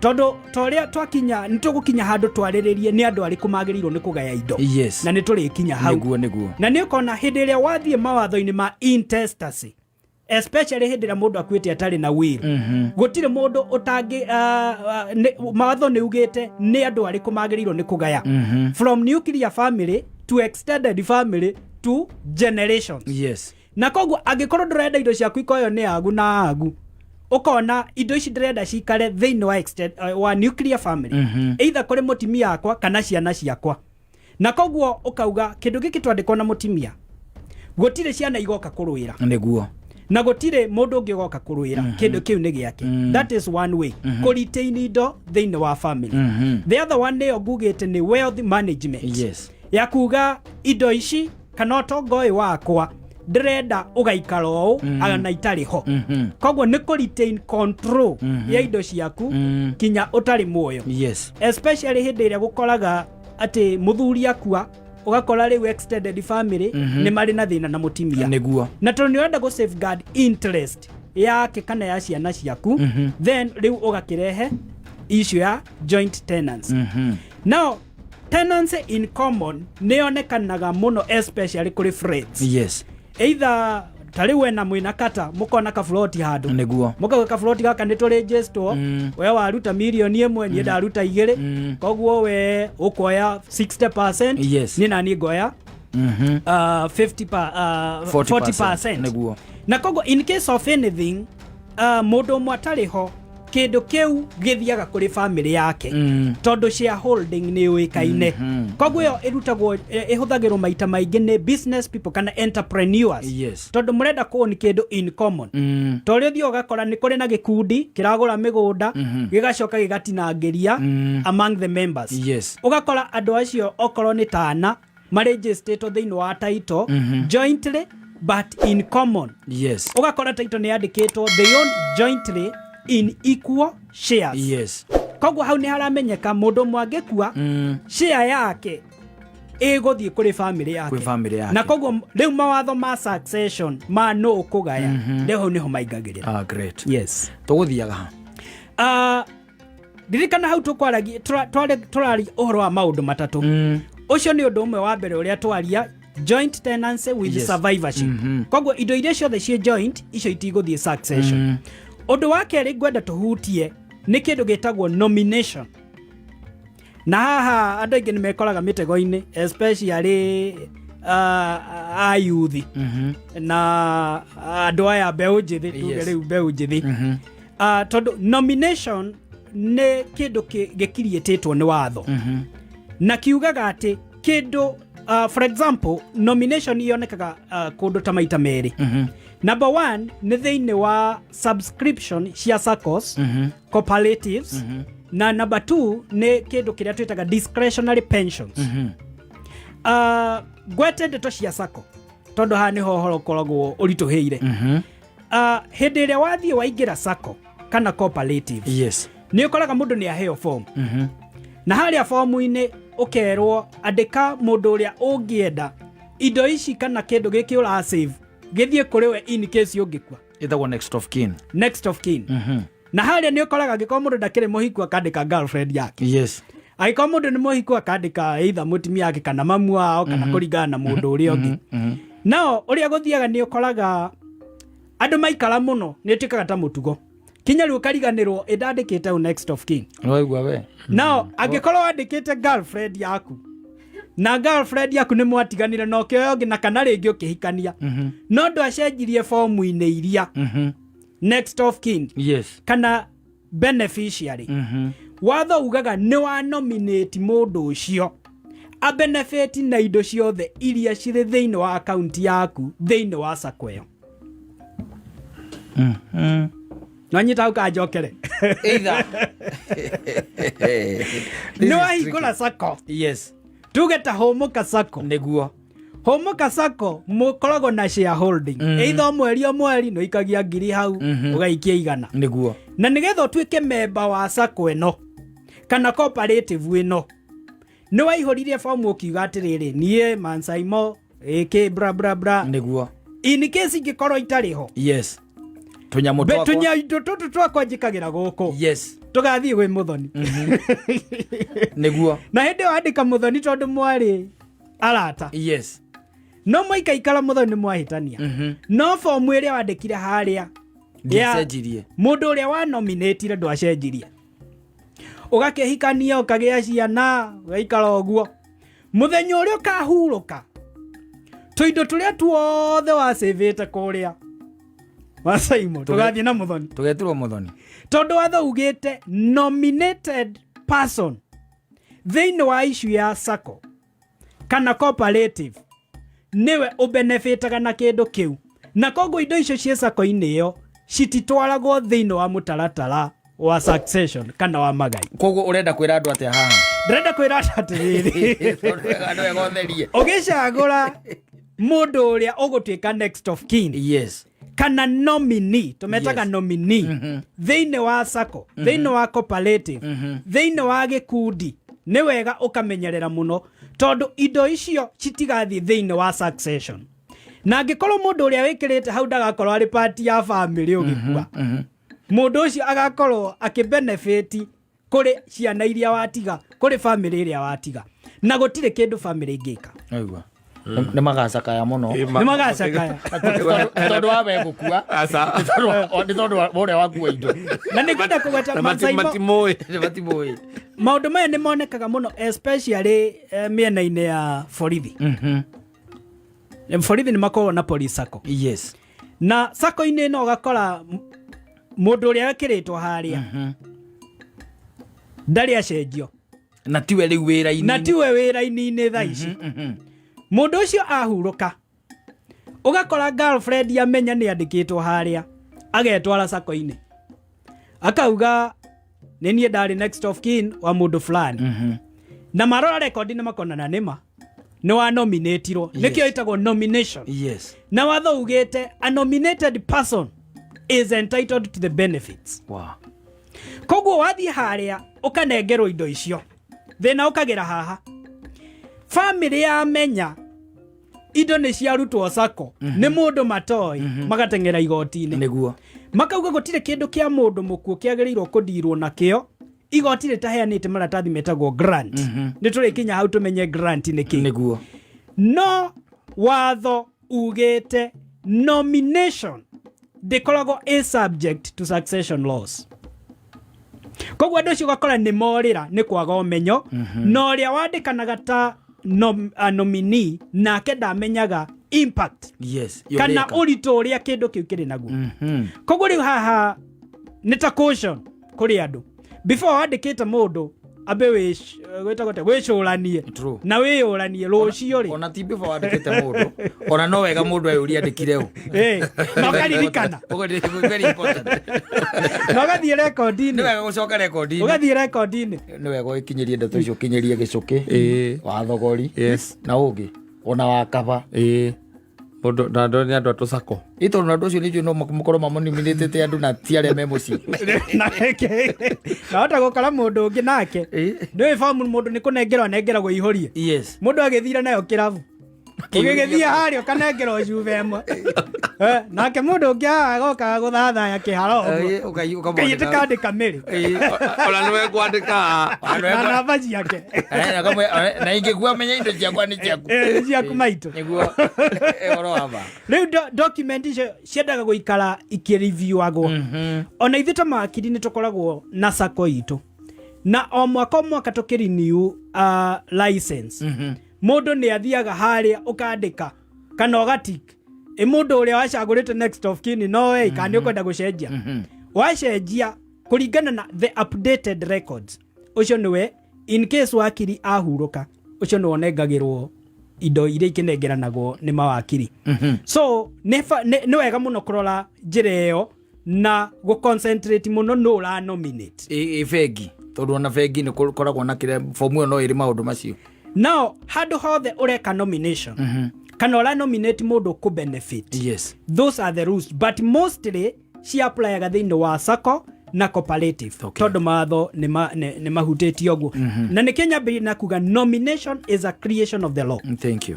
tondũ ta ũrĩa twakinya nĩ tũgũkinya handũ twarĩrĩrie nĩ andũ arĩkũ magĩrĩirwo nĩ kũgaya indo. Na nĩ tũrĩkinya hau. Nĩguo nĩguo. Na nĩ ũkona hĩndĩ ĩrĩa wathiĩ mawatho-inĩ ma intestacy, especially hĩndĩ ĩrĩa mũndũ akuĩte atarĩ na will, gũtirĩ mũndũ ũtangĩ mawatho nĩ ugĩte nĩ andũ arĩkũ magĩrĩirwo nĩ kũgaya, from nuclear family to extended family to generations. Na koguo angĩkorwo ndũrenda indo ciaku ikoyo nĩ agu na agu, ũkona indo ici ndĩrenda cikare thĩinĩ wa, wa nuclear family, either kũrĩ mũtimia akwa kana ciana ciakwa, na koguo ũkauga kĩndũ gĩkĩ twandĩkwo na mũtimia, gũtirĩ ciana igoka kũrũĩra. Na gũtirĩ mũndũ ũngĩ ũgoka kũrũĩra, kĩndũ kĩu nĩ gĩake. That is one way kũ retain indo thĩinĩ wa family. The other one nĩyo ngugĩte nĩ wealth management, ya kuga indo ici kana ũtonga ũyũ wakwa ndĩrenda ũgaikara ũũ ona itarĩ ho. Koguo nĩ kũ retain control ya indo ciaku kinya ũtarĩ muoyo, especially hĩndĩ ĩrĩa gũkoraga atĩ mũthuri akua, ũgakora rĩu extended family nĩ marĩ na thĩna na mũtimia. Na tondũ nĩ ũrenda gũ safeguard interest yake kana ya ciana ciaku, then rĩu ũgakĩrehe issue ya joint tenancy. Now tenancy in common nĩ yonekanaga mũno especially kũrĩ friends, either ta rĩu wena mwĩna kata mũkona kaburoti handũ, mũkauga kaburoti gaka nĩ tũrĩnjĩstwo, we waruta mirioni 1, niĩ ndaruta 2, koguo we ũkuoya 60%, niĩ naniĩ ngoya 50 40%. 40%. Na koguo in case of anything, mũndũ ũmwe atarĩ ho, kĩndũ kĩu gĩthiaga kũrĩ family yake, tondũ shareholding nĩ yũĩkaine. Koguo ĩyo ĩrutagwo, ĩhũthagĩrwo maita maingĩ nĩ business people kana entrepreneurs, tondũ mũrenda kũown kĩndũ in common. Ta ũrĩa ũthiaga ũgakora nĩ kũrĩ na gĩkundi kĩragũra mĩgũnda, gĩgacoka gĩgatinangĩria among the members. Ũgakora andũ acio okorwo nĩ tana marĩnjĩstĩtwo thĩinĩ wa title jointly but in common. Ũgakora title nĩ yandĩkĩtwo they own jointly in equal shares. Koguo hau nĩ haramenyeka mũndũ ũmwe angĩkua, share yake ĩgũthiĩ kũrĩ family yake. Kwĩ family yake. Na koguo rĩu mawatho ma succession ma nũ ũkũgaya, rĩu hau nĩho maingagĩrĩra. Ah, great. Tũgũthiaga ha? Ririkana hau tũkwaragia tũraria ũhoro wa maũndũ matatũ. Ũcio nĩ ũndũ ũmwe wa mbere ũrĩa twaria, joint tenancy with survivorship. Koguo indo iria ciothe ciĩ joint icio itigũthiĩ succession. Ũndũ wa kerĩ ngwenda tũhutie nĩ kĩndũ gĩtagwo nomination, na haha andũ aingĩ nĩ mekoraga mĩtego-inĩ, especially a youth na andũ aya mbeũ njĩthĩ, tuge rĩu mbeũ njĩthĩ. Tondũ nomination nĩ kĩndũ gĩkiriĩtĩtwo nĩ watho na kiugaga atĩ kĩndũ, for example, nomination yonekaga kũndũ ta maita merĩ. Number one nĩ thĩinĩ wa subscription cia SACCOs, cooperatives, na number two nĩ kĩndũ kĩrĩa twĩtaga discretionary pensions. Ngwete ndeto cia SACCO tondũ haha nĩho ũhoro ũkoragwo ũritũhĩire. Hĩndĩ ĩrĩa wathiĩ waingĩra SACCO kana cooperative, nĩ ũkoraga mũndũ nĩ aheo form, na harĩa fomu-inĩ ũkerwo andĩka mũndũ ũrĩa ũngĩenda indo ici kana kĩndũ gĩkĩ ũra save gĩthiĩ kũrĩ we in case ũngĩkua. Ĩtagwo next of kin. Next of kin. Na harĩa nĩ ũkoraga angĩkorwo mũndũ ndakĩrĩ mũhiku, akandĩka girlfriend yake. Angĩkorwo mũndũ nĩ mũhiku, akandĩka either mũtumia wake kana mamu wao kana kũringana na mũndũ ũrĩa ũngĩ. Nao ũrĩa gũthiaga, nĩ ũkoraga andũ maikara mũno nĩ ĩtuĩkaga ta mũtugo, kinya rĩu ũkariganĩrwo ĩndandĩkĩte ũ next of kin. Nĩwaigua we? Nao angĩkorwo wandĩkĩte girlfriend yaku, na girlfriend yaku nĩ mwatiganire na ũkĩoya ũngĩ na kana rĩngĩ ũkĩhikania, no ndwacenjirie fomu-inĩ iria next of kin kana beneficiary, watho ugaga nĩ wa nominate mũndũ ũcio abenefit na indo ciothe iria cirĩ thĩinĩ wa akaunti yaku thĩinĩ wa SACCO ĩyo. Nwanyita hau kanjokere? Either. Nĩ wahingũra SACCO, tuge ta Hũmũka SACCO. Hũmũka SACCO mũkoragwo na shareholding, either o mweri o mweri nĩ ũikagia 1,000 hau, ũgaikia 100. Na nĩgetha ũtuĩke memba wa SACCO ĩno kana cooperative ĩno, nĩ waihũririe fomu ũkiuga atĩrĩrĩ, niĩ Mansaimo ĩkĩ bra bra bra, in case ingĩkorwo itarĩ ho, Tũnyamũ twakwa. Tũnyaindo tũtũ twakwa njĩkagĩra gũkũ, tũgathiĩ gwĩ mũthoni. Na hĩndĩ ĩyo andĩka mũthoni tondũ mwarĩ arata. No mũikaikara, mũthoni nĩ mwahĩtania, no fomu ĩrĩa wandĩkire harĩa ya Ndiacenjirie. Mũndũ ũrĩa wa nominatire ndwacenjirie, ũgakĩhikania, ũkagĩa ciana, ũgaikara ũguo. Mũthenya ũrĩa ũkahurũka, tũindo tũrĩa tuothe wacĩvĩte kũrĩa wacaimo tũgathiĩ na mũthoni. Tũgetirwo mũthoni. Tondũ watho ugĩte nominated person thĩinĩ wa issue ya SACCO kana cooperative nĩwe ũbenefitaga na kĩndũ kĩu, na koguo indo icio ciĩ SACCO-inĩ ĩyo cititwaragwo thĩinĩ wa mũtaratara wa succession kana wa magai. Koguo ũrenda kwĩra andũ atĩa haha? Ndĩrenda kwĩra andũ atĩrĩrĩ, Tondũ wega andũ wega ũtherie. Ũgĩcagũra mũndũ ũrĩa ũgũtuĩka next of kin kana nominee, tũmetaga nominee, thĩinĩ wa SACCO, thĩinĩ wa cooperative, thĩinĩ wa gĩkundi, nĩ wega ũkamenyerera mũno tondũ indo icio citigathiĩ thĩinĩ wa succession, na angĩkorwo mũndũ ũrĩa wĩkĩrĩte hau ndagakorwo arĩ part ya family, ũgĩkua mũndũ ũcio agakorwo akĩbenefit kũrĩ ciana iria watiga, kũrĩ family ĩrĩa watiga, na gũtirĩ kĩndũ family ĩngĩka. Aigua. Nĩ magacakaya mũno. Nĩ magacakaya. Tondũ wa we gũkua. Aca. Nĩ tondũ wa ũrĩa wakua indo. Na nĩ ngwenda kũgweta Na Masaimo, matimũĩ. Nĩ matimũĩ. Maũndũ maya nĩ monekaga mũno especially mĩena-inĩ ya borithi. Borithi nĩ makoragwo na police SACCO, na SACCO-inĩ ĩno ũgakora mũndũ ũrĩa wekĩrĩtwo harĩa ndarĩ acenjio. Na tiwe rĩu wĩra-inĩ. Na tiwe wĩra-inĩ thaa ici. Mũndũ ũcio ahurũka, ũgakora girlfriend amenya nĩ andĩkĩtwo harĩa, agetwara SACCO-inĩ akauga, "Nĩ niĩ ndarĩ next of kin wa mũndũ fulani." Na marora rekondi nĩ makonana nĩma nĩ wa nominatirwo. Nĩkĩo ĩtagwo nomination. Na watho ugĩte a nominated person is entitled to the benefits. Koguo wathiĩ harĩa ũkanengerwo indo icio, thĩna ũkagĩra haha, family yamenya indo nĩ ciarutwo SACCO nĩ mũndũ matoĩ, magateng'era igoti-inĩ. Makauga gũtirĩ kĩndũ kĩa mũndũ mũkuũ kĩagĩrĩirwo kũndirwo nakĩo igoti rĩtaheanĩte maratathi metagwo grant. Nĩ tũrĩkinya hau tũmenye grant nĩ kĩ. No watho ugĩte nomination ndĩkoragwo ĩ subject to succession laws. Koguo andũ acio ũgakora nĩ morĩra nĩ kwaga ũmenyo, na ũrĩa wandĩkanaga ta nominee nake ndamenyaga impact kana ũritũ ũrĩa kĩndũ kĩu kĩrĩ naguo. Koguo rĩu haha Nĩ ta caution kũrĩ andũ, before wandĩkĩte mũndũ, ambe gwĩtagwo atĩa, wĩcũranie na wĩyũranie rũciũ rĩ. Ona ti before wandĩkĩte mũndũ, ona no wega mũndũ eyũrie andĩkire ũ. Na ũkaririkana. Very important. Na ũgathiĩ rekondi-inĩ. Nĩ wega gũcoka rekondi-inĩ. Ũgathiĩ rekondi-inĩ. Nĩ wega ũgĩkinyĩrie ndeto icio, ũkinyĩrie gĩcũkĩ wa thogori na ũngĩ ona wa kaba. Ĩĩ, mũndũ na andũ nĩ andũ a tũcako. Ĩ, tondũ andũ acio nĩnjũĩ no mũkorwo mamonimĩnĩtĩte andũ na ti arĩa me mũciĩ. Nahota gũkora mũndũ ũngĩ nake nĩũĩ bomu mũndũ nĩ kũnengerwo anengeragwo ihũrie. Mũndũ agĩthire nayo kĩrabu, ũgĩgĩthiĩ harĩa ũkanengerwo cuba ĩmwe. Nake mũndũ ũngĩ haha agokaga gũthathaya kĩharo ũguo. Ũkamwandĩka. Kaiyĩte mĩrĩ. Ona nĩwe ngwandĩka. Na namba ciake. Na ingĩkua, menya indo ciakwa nĩ ciaku. Nĩ ciaku maitũ. Nĩguo ũhoro wa ma. Rĩu document icio ciendaga gũikara ikĩriviewagwo. Ona ithuĩ ta mawakiri nĩ tũkoragwo na sako itũ, na o mwaka o mwaka tũkĩrenew license, mũndũ nĩ athiaga harĩa ũkandĩka kana ũgatik ĩ mũndũ ũrĩa wacagũrĩte next of kin, no ĩ kana nĩ ũkwenda gũcenjia, wacenjia kũringana na the updated records, ũcio nĩwe in case wakiri ahurũka, ũcio nĩwe ũnengagĩrwo indo iria ikĩnengeranagwo nĩ mawakiri. So nĩ wega mũno kũrora njĩra ĩyo na gũconcentrate mũno nũ ũra nominate. Ĩ bengi, tondũ ona bengi nĩ kũkoragwo na kĩrĩa fomu ĩyo no ĩrĩ maũndũ macio. Now handũ hothe ũreka nomination kana ũra nominate mũndũ kũ benefit, those are the rules, but mostly ciapplyga thĩinĩ wa sacco na cooperative, tondũ mawatho nĩ mahutĩtie ũguo, na nĩkĩo nyambĩrĩria na kuga nomination is a creation of the law. Thank you,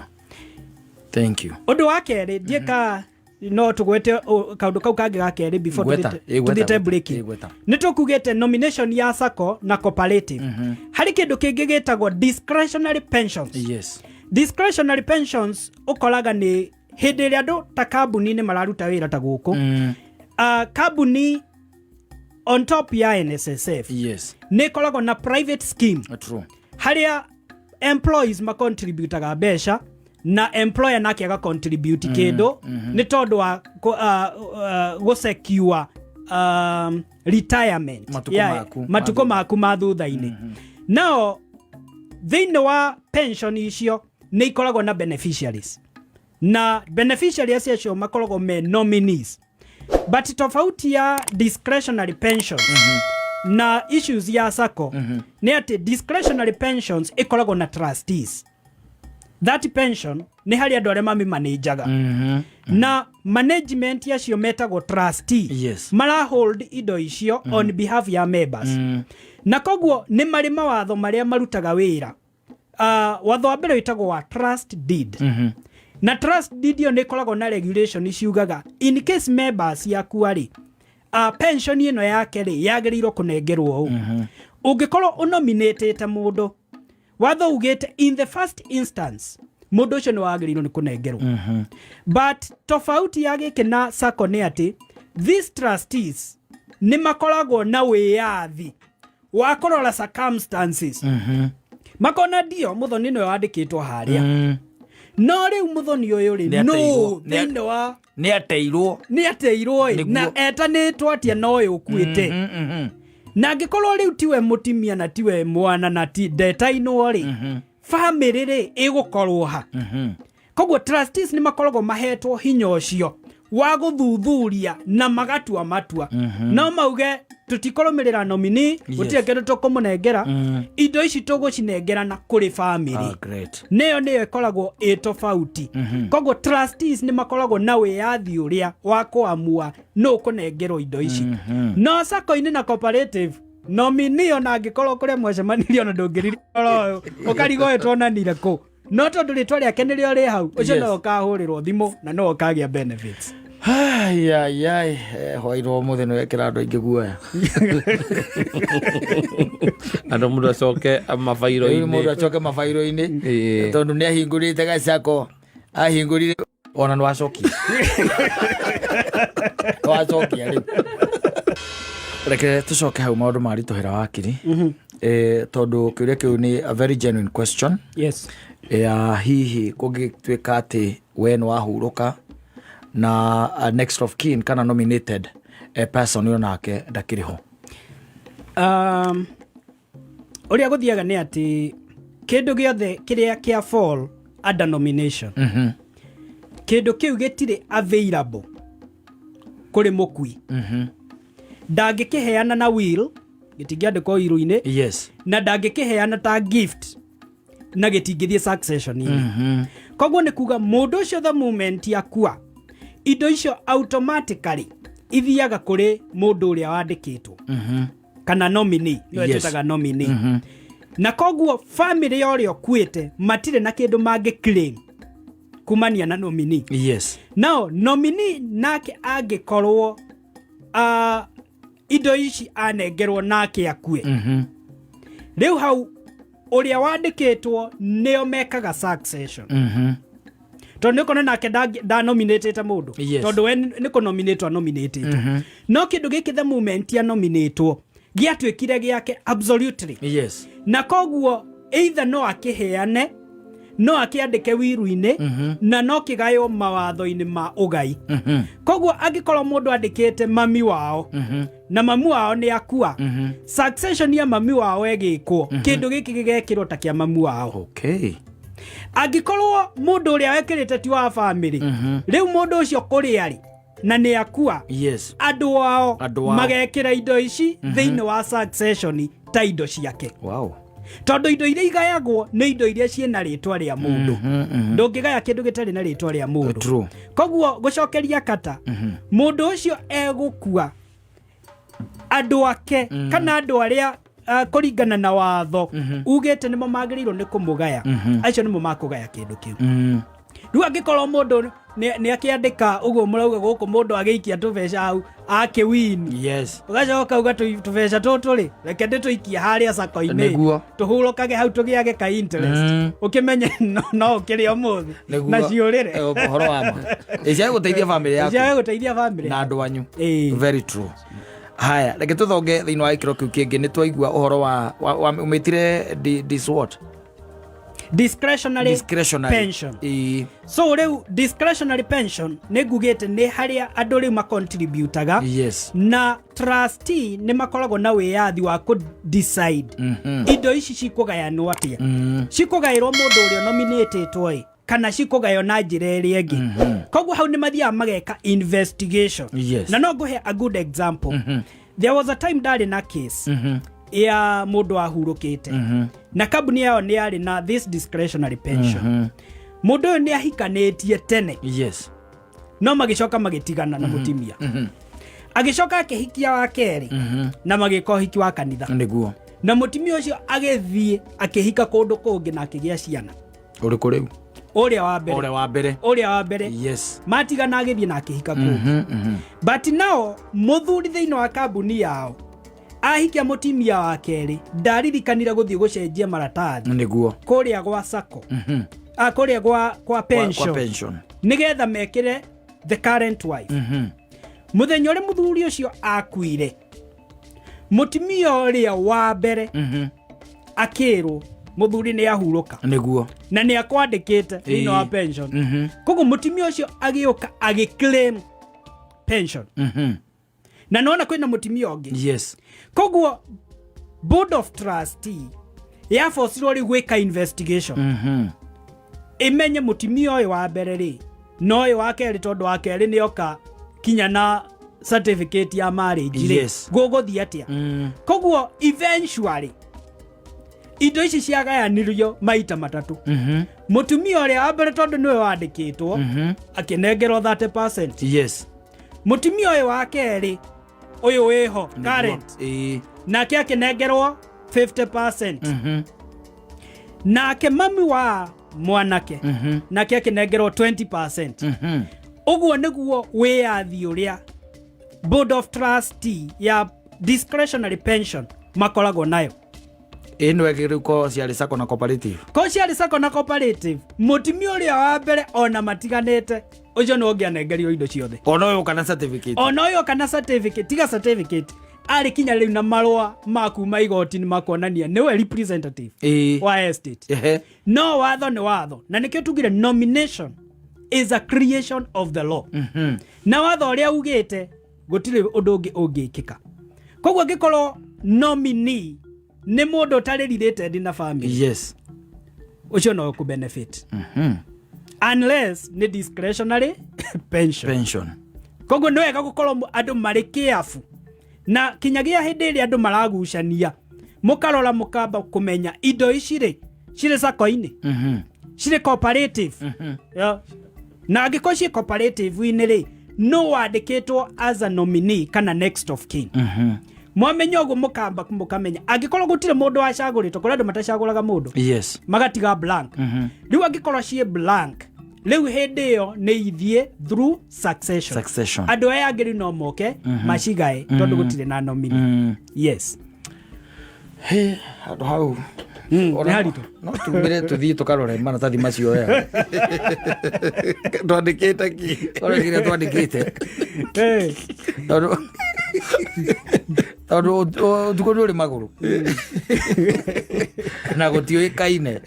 thank you. Ũndũ wa kerĩ ndiĩka no tũgwete kaũndũ kau kangĩ ga kerĩ before Gweta, ĩ, gweta, tũthiĩte gweta, break. Ĩ, gweta. Nĩ tũkugĩte nomination ya sacco na cooperative, harĩ kĩndũ kĩngĩ gĩtagwo discretionary pensions. Discretionary pensions ũkoraga nĩ hĩndĩ ĩrĩa andũ ta kambuni-inĩ mararuta wĩra ta gũkũ, kambuni on top ya NSSF nĩ ĩkoragwo na private scheme harĩa employees macontributaga mbeca na employer nake agacontribute kĩndũ nĩ tondũ wa gũsecure retirement. Matukũ maku matukũ maku ma thutha-inĩ. Nao thĩinĩ wa pension icio nĩ ikoragwo na beneficiaries, na beneficiaries acio makoragwo me nominees, but tofauti ya discretionary pensions na issues ya sacco nĩ atĩ discretionary pensions ĩkoragwo na trustees. That pension nĩ harĩ andũ arĩa mamĩmanĩnjaga, na management acio metagwo trustee. Mara hold indo icio on behalf ya members, na koguo nĩ marĩ mawatho marĩa marutaga wĩra. Watho wa mbere wĩtagwo wa trust deed, na trust deed ĩyo nĩ ĩkoragwo na regulation ciugaga in case members yakua rĩ, pension ĩno yake rĩ yagĩrĩirwo kũnengerwo ũũ. Ũngĩkorwo ũnominatĩte mũndũ, watho ugĩte in the first instance mũndũ ũcio nĩ wagĩrĩirwo nĩ kũnengerwo. But tofauti ya gĩkĩ na sacco nĩ atĩ these trustees nĩ makoragwo na wĩyathi wa kũrora circumstances, makona ndio mũthoni nĩwe wandĩkĩtwo harĩa, no rĩu mũthoni ũyũ rĩ, Nĩ no ateirwo. thĩinĩ wa Nĩ ateirwo. Nĩ ateirwo ĩ. Na etanĩtwo atĩa na ũyũ ũkuĩte? Na angĩkorwo rĩu tiwe mũtimia na tiwe mwana na ti ndetainwo rĩ, famĩlĩ rĩ ĩgũkorwo ha? Koguo trustees nĩ makoragwo mahetwo hinya ũcio wa gũthuthuria na magatua matua. No mauge tũtikũrũmĩrĩra nominee, gũtirĩ kĩndũ tũkũmũnengera, indo ici tũgũcinengerana kũrĩ famĩlĩ. Ah, great. Nĩyo ĩkoragwo ĩ tofauti. Koguo trustees nĩ makoragwo na wĩyathi ũrĩa wa kũamua nũ ũkũnengerwo indo ici. No sacco-inĩ na cooperative, nominee ona angĩkorwo kũrĩa mwacemanirie ona ndũngĩririkana ũyũ, ũkarigwo ũyũ tuonanire kũ, no tondũ rĩtwa rĩake nĩrĩo rĩ hau, ũcio no ũkahũrĩrwo thimũ na no ũkagĩa benefits. Ai, ai, ai, hwairwo ũmũthĩ nĩ wekĩra andũ aingĩ guoya. Andũ mũndũ acoke Rĩu mũndũ mabairo-inĩ. Acoke mabairo-inĩ. Tondũ nĩ ahingũrĩte gacako, ahingũrire ona nĩ wacokia, nĩ wacokia. Rĩu reke tũcoke hau maũndũ ma ritũhĩra wakiri, tondũ kĩũria kĩu nĩ a very genuine question ya hihi kũngĩtuĩka atĩ we nĩ wahurũka na next of kin kana nominated Person ũyũ nake ndakĩrĩ ho. Ũrĩa gũthiaga nĩ atĩ kĩndũ gĩothe kĩrĩa kĩa fall under nomination, kĩndũ kĩu gĩtirĩ available kũrĩ mũkui. Ndangĩkĩheana na will, gĩtingĩandĩkwo will-inĩ, na ndangĩkĩheana ta gift, na gĩtingĩthiĩ succession-inĩ. Koguo nĩ kuga mũndũ ũcio, the moment akua, indo icio automatically ithiaga kũrĩ mũndũ ũrĩa wandĩkĩtwo kana nominee, nĩwe twĩtaga nominee. Na koguo family ya ũrĩa ũkuĩte matirĩ na kĩndũ mangĩ claim kumania na nominee. Now nominee nake angĩkorwo indo ici anengerwo nake akue, rĩu hau ũrĩa wandĩkĩtwo nĩo mekaga succession, tondũ nĩ ũkona nake ndanominatĩte mũndũ, tondũ we nĩ kũnominatwo anominatĩtwo, no kĩndũ gĩkĩ the moment anominatwo gĩatuĩkire gĩake absolutely. Na koguo either no akĩheane, no akĩandĩke will-inĩ, na no kĩgaywo mawatho-inĩ ma ũgai. Koguo angĩkorwo mũndũ andĩkĩte mami wao na mami wao nĩ akua, succession ya mami wao ĩgĩkwo, kĩndũ gĩkĩ gĩgekĩrwo ta kĩa mami wao. Angĩkorwo mũndũ ũrĩa wekĩrĩte ti wa family, rĩu mũndũ ũcio kũrĩa arĩ na nĩ akua, andũ ao Andũ ao. magekĩra indo ici thĩinĩ wa succession ta indo ciake, tondũ indo iria igayagwo nĩ indo iria ciĩna rĩtwa rĩa mũndũ. Ndũngĩgaya kĩndũ gĩtarĩ na rĩtwa rĩa mũndũ. Koguo gũcokeria kata, mũndũ ũcio egũkua, andũ ake kana andũ arĩa kũringana na watho ugĩte nĩmo magĩrĩirwo nĩ kũmũgaya, acio nĩmo makũgaya kĩndũ kĩu. Rĩu angĩkorwo mũndũ nĩ akĩandĩka ũguo mũrauga gũkũ, mũndũ agĩikia tũbeca hau akĩwini, ũgacoka uga tũbeca tũtũ rĩ, reke ndĩtũikie harĩa sacco-inĩ, tũhurũkage hau tũgĩage ka interest, ũkĩmenye no ũkĩrĩa ũmũthĩ na ciũrĩre. Ũhoro wa ma ĩciage gũteithia family yaku. Ciage gũteithia family na andũ anyu. Ĩĩ. Very true. Haya, reke tũthonge thĩinĩ wa gĩkĩro kĩu kĩngĩ. Nĩ twaigua ũhoro wa ũmĩtire this what? Discretionary, Discretionary pension. Ĩĩ. So rĩu discretionary pension nĩ ngugĩte nĩ harĩa andũ rĩu macontributaga, na trustee nĩ makoragwo na wĩyathi wa kũ decide indo ici cikũgayanwo atĩa, cikũgaĩrwo mũndũ ũrĩa nominatĩtwo ĩ kana cikũgaywo na njĩra ĩrĩa ĩngĩ. Koguo hau nĩ mathiaga mageka investigation. Na no ngũhe a good example. There was a time ndarĩ na case ya mũndũ wahurũkĩte, na kambuni yao nĩ yarĩ na this discretionary pension. Mũndũ ũyũ nĩ ahikanĩtie tene, no magĩcoka magĩtigana na mũtimia, agĩcoka akĩhikia wa kerĩ na magĩka ũhiki wa kanitha, na mũtimia ũcio agĩthiĩ akĩhika kũndũ kũngĩ na akĩgĩa ciana. Ũrĩkũ rĩu? Ũrĩa wa mbere. Ũrĩa wa mbere. Ũrĩa wa mbere. Matigana agĩthiĩ na akĩhika kũngĩ, but nao mũthuri thĩinĩ wa kambuni yao ahikia mũtimia wa kerĩ ndaririkanire gũthiĩ gũcenjia maratathi kũrĩa gwa sacco, ah, kũrĩa kwa pension, kwa pension, nĩgetha mekĩre the current wife. Mũthenya ũrĩa mũthuri ũcio akuire, mũtimia ũrĩa wa mbere akĩrwo mũthuri nĩ ahurũka na nĩ akwandĩkĩte thĩinĩ wa pension. Koguo mũtimia ũcio agĩũka agĩclaim pension, na nona kwĩna mũtimia ũngĩ. Koguo board of trustee yabocirwo rĩu gwĩka investigation, ĩmenye mũtimia ũyũ wa mbere rĩ na ũyũ wa kerĩ, tondũ wa kerĩ nĩ oka kinya na certificate ya marriage rĩ, gũgũthiĩ atĩa? Koguo eventually indo ici ciagayanirio maita matatũ. Mũtumia ũrĩa wa mbere, tondũ nĩwe wandĩkĩtwo, akĩnengerwo 30%. Mũtumia ũyũ wa kerĩ, ũyũ wĩho current, nake akĩnengerwo 50%. Nake mami wa mwanake nake akĩnengerwo 20%. Ũguo nĩguo wĩyathi ũrĩa board of trustee ya discretionary pension makoragwo nayo. Ĩno ĩngĩ ko ciarĩ sacco na cooperative. Ko ciarĩ sacco na cooperative, mũtumia ũrĩa wa mbere ona matiganĩte, ũcio nĩ ũngĩanengerio indo ciothe. Ona ũyũ kana certificate. Ona ũyũ kana certificate, tiga certificate, arĩ kinya rĩu na marũa ma kuma igoti-inĩ makuonania nĩwe representative wa estate. No watho nĩ watho, na nĩkĩo tugire nomination is a creation of the law, na watho ũrĩa ugĩte Gũtirĩ ũndũ ũngĩ ũngĩkĩka. Koguo angĩkorwo nominee nĩ mũndũ ũtarĩ related na family, ũcio no ũkũ benefit, unless nĩ discretionary pension. Pension. Koguo nĩ wega gũkorwo andũ marĩ careful na kinyagia hĩndĩ ĩrĩa andũ maragucania, mũkarora, mũkamba kũmenya indo ici rĩ, cirĩ sacco-inĩ, cirĩ cooperative. Yeah. Na angĩkorwo ciĩ cooperative-inĩ rĩ, no wandĩkĩtwo as a nominee kana next of kin. Mwamenya ũguo, mũkamba mũkamenya angĩkorwo gũtirĩ mũndũ wacagũrĩtwo, kũrĩ andũ matacagũraga mũndũ, magatiga blank. Rĩu angĩkorwo ciĩ blank, rĩu hĩndĩ ĩyo nĩ ithiĩ through succession. Succession. Andũ aya angĩ rĩu no moke macigae tondũ gũtirĩ na nominee. Yes. He, handũ hau Nĩ haritũ. No tumire tuthiĩ tũkarore maratathi macio wega. Twandĩkĩte ki? Tũrore kĩrĩa twandĩkĩte. Tondũ ũtukũ nĩ ũrĩ magũrũ na gũtiũĩkaine.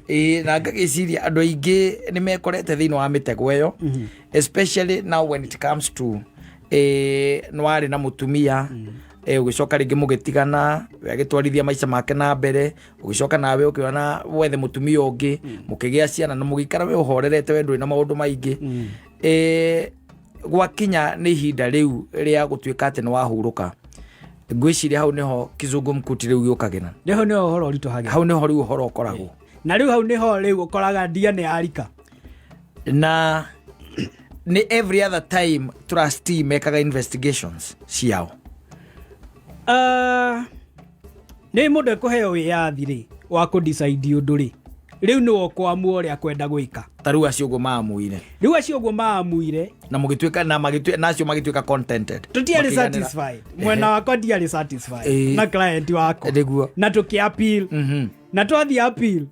Ĩĩ, na ngagĩciria andũ aingĩ nĩ mekorete thĩinĩ wa mĩtego ĩyo, especially now when it comes to nĩ warĩ na mũtumia, ũgĩcoka rĩngĩ mũgĩtigana, we agĩtwarithia maica make na mbere, ũgĩcoka nawe ũkĩona wethe mũtumia ũngĩ, mũkĩgĩa ciana na mũgĩikara we ũhorerete, we ndũrĩ na maũndũ maingĩ. Gwakinya nĩ ihinda rĩu rĩa gũtuĩka atĩ nĩ wahurũka, ngwĩciria hau nĩho kizungumkuti rĩu gĩũkagĩra. Nĩho nĩho ũhoro ũritũhagĩra. Hau nĩho rĩu ũhoro ũkoragwo. Na rĩu hau nĩho rĩu ũkoraga ndia nĩ yarika. Na nĩ every other time trustee mekaga investigations ciao? Nĩ mũndũ ekũheo wĩyathi rĩ wa kũ-decide ũndũ rĩ, rĩu nĩwe ũkũamua ũrĩa kwenda gwĩka. Ta rĩu acio ũguo maamuire. Rĩu acio ũguo maamuire. Na mũgĩtuĩka na magĩtuĩka na acio magĩtuĩka contented. Tũtiarĩ Makĩiganĩra. satisfied. Mwena wakwa ndiarĩ satisfied na client wakwa. Na tũkĩ appeal. Na twathiĩ appeal,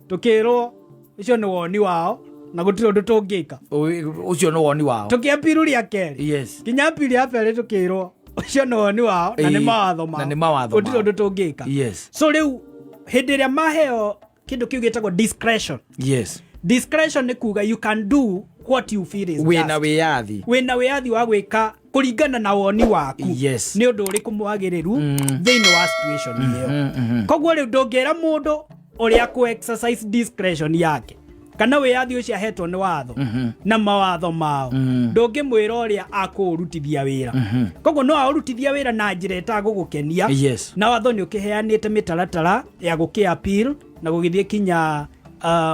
tũkĩrwo ũcio nĩ woni wao na gũtirĩ ũndũ tũngĩka. Ũcio nĩ woni wao. Tũkĩ appeal rĩa kerĩ, kinya appeal ya kerĩ, tũkĩrwo ũcio nĩ woni wao na nĩ mawatho mao. Na nĩ mawatho gũtirĩ mao. ũndũ tũngĩka. So rĩu hĩndĩ ĩrĩa maheo kĩndũ kĩu gĩtagwo discretion, discretion nĩ kuga you can do what you feel is wĩna just. Wĩyathi. Wĩna wĩyathi wa gwĩka kũringana na woni waku nĩ ũndũ ũrĩkũ mwagĩrĩru thĩinĩ wa situation ĩyo. Koguo rĩu ndũngĩra mũndũ ũrĩa kũ exercise discretion yake kana wĩyathi ũcio ahetwo nĩ watho na mawatho mao, ndũngĩmwĩra ũrĩa akũũrutithia wĩra. Koguo no aũrutithia wĩra na njĩra ĩtagũgũkenia. Na watho nĩ ũkĩheanĩte mĩtaratara ya gũkĩ appeal na gũgĩthiĩ kinya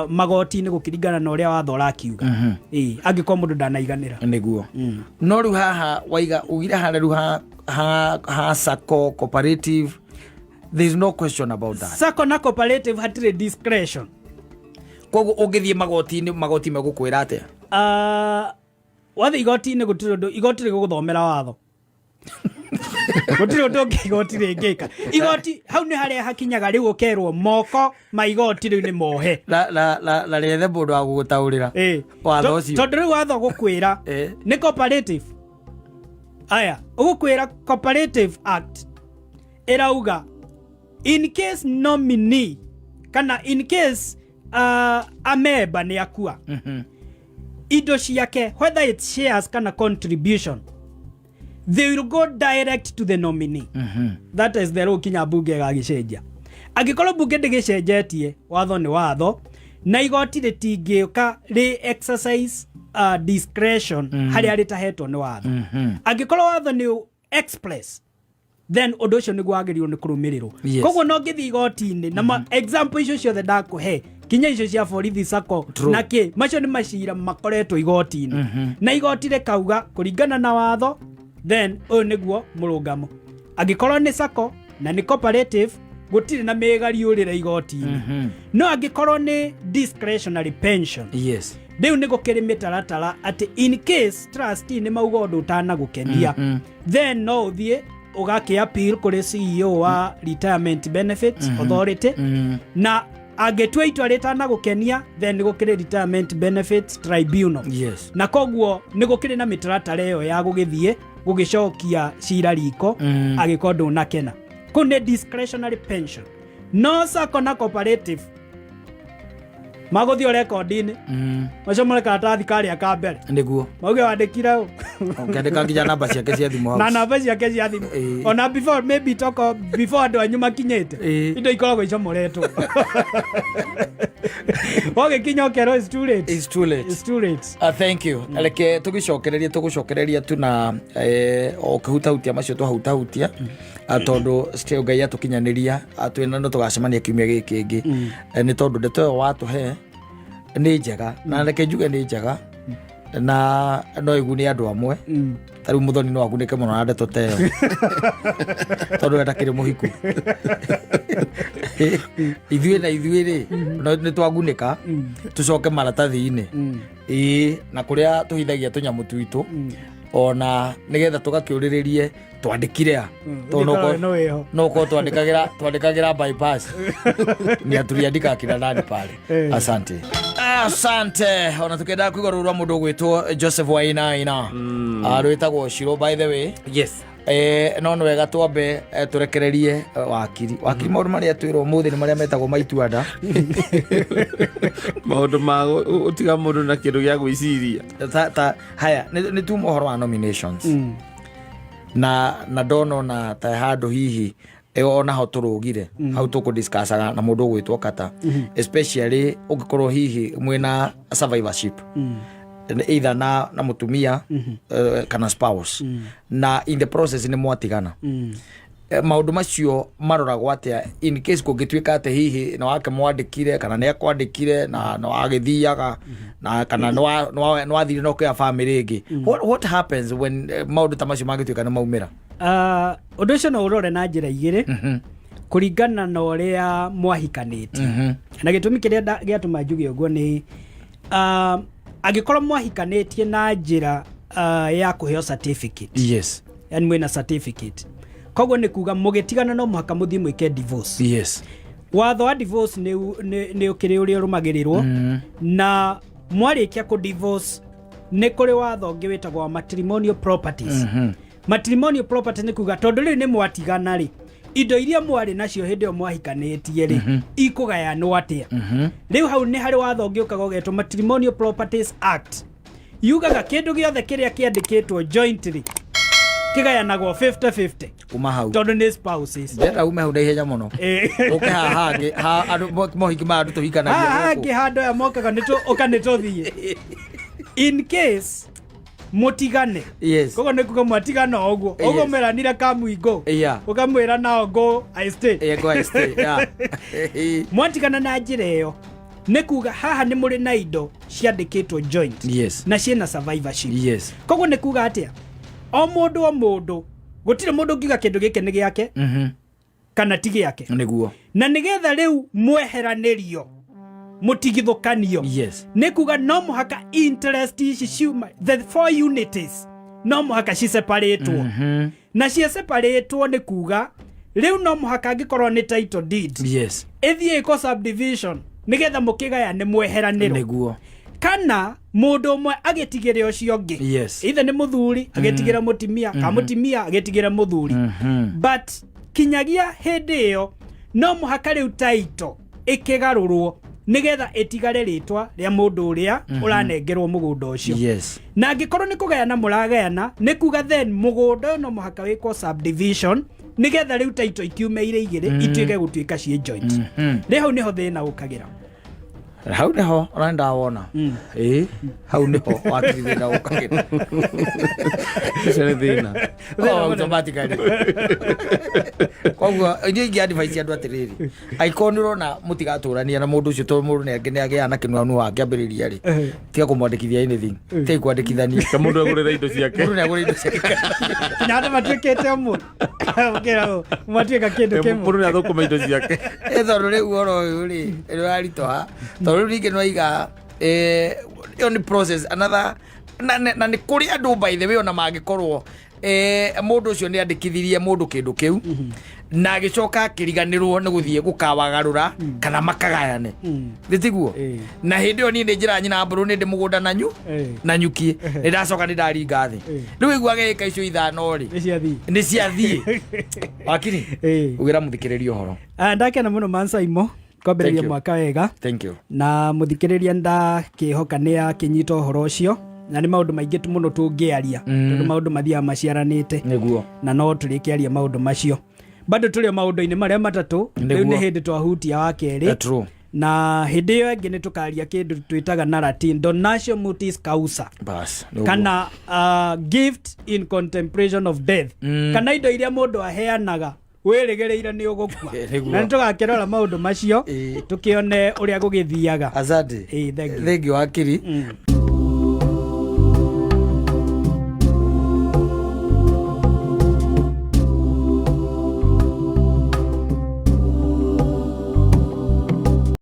magoti-inĩ gũkĩringana na ũrĩa watho ũrakiuga. Ĩĩ, angĩkorwo mũndũ ndanaiganĩra. Nĩguo. No rĩu haha waiga ugire harĩa rĩu ha sacco, cooperative, there is no question about that. Sacco na cooperative hatirĩ discretion. Koguo ũngĩthiĩ magoti-inĩ, magoti megũkwĩra atĩa? Wathiĩ igoti-inĩ, gũtirĩ ũndũ igoti rĩgũgũthomera watho. Gũtirĩ ũndũ ũngĩ igoti rĩngĩka. Igoti hau nĩ harĩa hakinyaga rĩu ũkerwo moko ma igoti rĩu nĩ mohe. Na rĩethe mũndũ wa gũgũtaũrĩra watho ũcio. Tondũ rĩu watho gũkwĩra nĩ cooperative, aya ũgũkwĩra Cooperative Act ĩrauga in case nominee kana in case a member nĩ akua, indo ciake, whether it's shares kana contribution, they will go direct to the nominee. That is the rule kinya bunge ĩgagĩcenjia. Angĩkorwo bunge ndĩgĩcenjetie, watho nĩ watho na igoti rĩtingĩũka rĩ exercise discretion harĩa rĩtahetwo nĩ watho. Angĩkorwo watho nĩ express, then ũndũ ũcio nĩguo wagĩrĩirwo nĩ kũrũmĩrĩrwo. Koguo no ngĩthiĩ igoti-inĩ na example icio ciothe ndakũhe, kinya icio cia borithi sacco na kĩ, macio nĩ macira makoretwo igoti-inĩ na igoti rĩkauga kũringana na watho, then ũyũ nĩguo mũrũngamo. Angĩkorwo nĩ sacco na nĩ cooperative, gũtirĩ na mĩgariũrĩre igoti-inĩ. No angĩkorwo nĩ discretionary pension, rĩu nĩ gũkĩrĩ mĩtaratara atĩ in case trustee nĩ mauga ũndũ ũtanagũkenia, then no ũthiĩ ũgakĩ appeal kũrĩ CEO wa Retirement Benefits Authority, na angĩtua itua rĩtanagũkenia, then nĩ gũkĩrĩ Retirement Benefits Tribunal. Na koguo nĩ gũkĩrĩ na mĩtaratara ĩyo ya gũgĩthiĩ gũgĩcokia cira riko angĩkorwo ndũnakena. Kũu nĩ discretionary pension. No sacco na cooperative, Magũthiĩ o rekondi-inĩ, macomore karatathi karĩa ka mbere, Nĩguo. Mauge wandĩkire ũ. Ũkĩandĩka nginya namba ciake cia thimũ hau. Na namba ciake cia thimũ. Ona before, maybe toko before andũ anyu makinyĩte, indo ikoragwo icomoretwo, wagĩkinya ũkerwo it's too late. It's too late. It's too late. Thank you. Reke tũgĩcokererie, tũgũcokereria tu na o kĩhutahutia macio twahutahutia. Tondũ still Ngai atũkinyanĩria, twĩna no tũgacemania kiumia gĩkĩ kĩngĩ. Nĩ tondũ ndeto ĩyo watũhe nĩ njega, na reke njuge nĩ njega na no ĩgune andũ amwe. Ta rĩu Mũthoni no agunĩke mũno na ndeto ta ĩyo, tondũ we ndakĩrĩ mũhiku. Ithuĩ na ithuĩ rĩ, no nĩ twagunĩka, tũcoke maratathi-inĩ, ĩĩ, na kũrĩa tũhithagia tũnyamũ twitũ, ona nĩgetha tũgakĩũrĩrĩrie twandĩkire a tondũ no Ũngĩkorwo no ĩho. No korwo twandĩkagĩra bypass ni atuliandika akina nani pale. Asante, asante. Ona tukiendaga kuigua rũrũ rwa mũndũ ũgwĩtwo Joseph Wainaina, rwĩtagwo Shiro, by the way. Yes. No nĩ wega twambe tũrekererie wakiri maũndũ marĩa twĩrwo ũmũthĩ nĩ marĩa metagwo maituanda. Maũndũ ma ũtiga mũndũ na kĩndũ gĩa gwĩciria. Ta haya nĩ tuma ũhoro wa nominations na ndona ona ta handũ hihi onaho tũrũgire hau tũkũdiscussaga na mũndũ ũgwĩtwo Kata, especially ũngĩkorwo hihi mwĩna survivorship, either na mũtumia kana spouse, na in the process nĩ mwatigana. Maũndũ macio maroragwo atĩa in case kũngĩtuĩka atĩ hihi nĩ wake mwandĩkire kana nĩ akwandĩkire na nĩ wagĩthiaga na kana nĩ wathire na ũkĩoya family ĩngĩ? What happens when maũndũ ta macio mangĩtuĩka nĩ maumĩra? Ũndũ ũcio no ũrore na njĩra igĩrĩ kũringana na ũrĩa mwahikanĩtie, na gĩtũmi kĩrĩa gĩatũma njuge ũguo nĩ angĩkorwo mwahikanĩtie na njĩra ya kũheo certificate, yani mwĩna certificate, koguo nĩ kuga mũgĩtigana no mũhaka mũthiĩ mwĩke divorce. Watho wa divorce nĩ ũkĩrĩ ũrĩa ũrũmagĩrĩrwo, na mwarĩkia kũ divorce nĩ kũrĩ watho ũngĩ wĩtagwo wa matrimonial properties. Matrimonial property nĩ kuga tondũ rĩu nĩ mwatigana rĩ, indo iria mwarĩ nacio hĩndĩ ĩyo mwahikanĩtie rĩ, ikũgayanwo atĩa? Rĩu hau nĩ harĩ watho ũngĩ ũkaga ũgetwo Matrimonial Properties Act, yugaga kĩndũ gĩothe kĩrĩa kĩandĩkĩtwo jointly kĩgayanagwo 50-50. Kuma hau. Tondũ nĩ spouses. Ndĩrenda ume hau na ihenya mũno, ũke haha hangĩ ha andũ mohiki ma andũ tũhikanagia haha gũkũ. Hangĩ handũ aya mokaga nĩ ũka nĩ tũthiĩ in case mũtigane. Koguo nĩ kuga mwatigana o ũguo ũguo meranire kamwingo, ũkamwĩra nao go I stay. Yeah, go I stay. Yeah. Mwatigana na njĩra ĩyo nĩ kuga haha nĩ mũrĩ na indo ciandĩkĩtwo joint na ciĩna survivorship. Koguo nĩ kuga atĩa? O mũndũ o mũndũ, gũtirĩ mũndũ ũngiuga kĩndũ gĩkĩ nĩ gĩake kana ti gĩake. Na nĩgetha rĩu mweheranĩrio, mũtigithũkanio, nĩ kuga no mũhaka interest ici ciuma, the four unities, no mũhaka ciseparatwo, na ciseparatwo nĩ kuga rĩu no mũhaka angĩkorwo nĩ title deed ĩthiĩ ĩko subdivision nĩgetha mũkĩgayane mweheranĩro, kana mũndũ ũmwe agĩtigĩre ũcio ũngĩ, either nĩ mũthuri agĩtigĩra mũtimia kana mũtimia agĩtigĩra mũthuri. But kinyagia hĩndĩ ĩyo no mũhaka rĩu title ĩkĩgarũrwo nĩgetha ĩtigare rĩtwa rĩa mũndũ ũrĩa ũranengerwo mũgũnda ũcio. Na angĩkorwo nĩ kũgayana mũragayana, nĩ kuga then mũgũnda ũyũ no mũhaka wĩkwo subdivision nĩgetha rĩu title ikiume irĩ igĩrĩ, ituĩke gũtuĩka ciĩ joint. Rĩ hau nĩho thĩna ũkagĩra. Hau niho ona ndawona, ĩ, hau niho wakiri thĩna ũkagĩra. Ũcio nĩ thĩna. Oh, automatically. Koguo iria ingĩ advice andũ atĩrĩrĩ, angĩkorwo nĩ ũrona mũtigatũrania na mũndũ ũcio, tondũ mũndũ nĩ agĩaga na kĩnuanu wakĩambĩrĩria rĩ, tiga kũmwandĩkithia anything, tiga kwandĩkithania. Ka mũndũ agũrĩra indo ciake. Mũndũ nĩ agũra indo ciake. Kinya andũ matuĩkĩte ũmwe. Ũkĩra matuĩka kĩndũ kĩmwe. Mũndũ nĩ athũkũma indo ciake. Ĩ, tondũ rĩu ũhoro ũyũ rĩ nĩ ũraritũha, tondũ rĩu ningĩ nĩwaiga ĩyo nĩ process another, na nĩ kũrĩ andũ, by the way, ona mangĩkorwo mũndũ ũcio nĩ andĩkithirie mũndũ kĩndũ kĩu na agĩcoka akĩriganĩrwo nĩ gũthiĩ gũkawagarũra kana makagayane, nĩ tiguo? Na hĩndĩ ĩyo niĩ nĩ njĩra nyina mbũrũ nĩ ndĩ mũgũnda nanyu na nyuki nĩ ndacoka nĩ ndaringa thĩ. Rĩu iguaga ĩka icio ithano rĩ, Nĩ ciathiĩ. Nĩ ciathiĩ, wakiri. Ugĩra mũthikĩrĩria ũhoro. Ah, ndakena mũno mansaimo. Kwambĩrĩria Thank you. mwaka wega. Thank you. Na mũthikĩrĩria, ndakĩhoka nĩ akĩnyita ũhoro ũcio, na nĩ maũndũ maingĩ mũno tũngĩaria, tondũ maũndũ mathiaga maciaranĩte. Nĩguo. Na no tũrĩkĩaria maũndũ macio bado tũrĩ o maũndũ-inĩ marĩa matatũ. Rĩu Nĩguo. nĩ hĩndĩ twahutia wa kerĩ. True. Na hĩndĩ ĩyo ĩngĩ nĩ tũkaria kĩndũ twĩtaga na Latin donatio mortis causa, Bas, nĩguo. kana gift in contemplation of death, kana indo iria mũndũ aheanaga wĩrĩgĩrĩire nĩ ũgũkua. Nĩguo. Na nĩ tũgakĩrora maũndũ macio, tũkĩone ũrĩa gũgĩthiaga. Asante. Ĩĩ, thank you. Thank you, wakiri.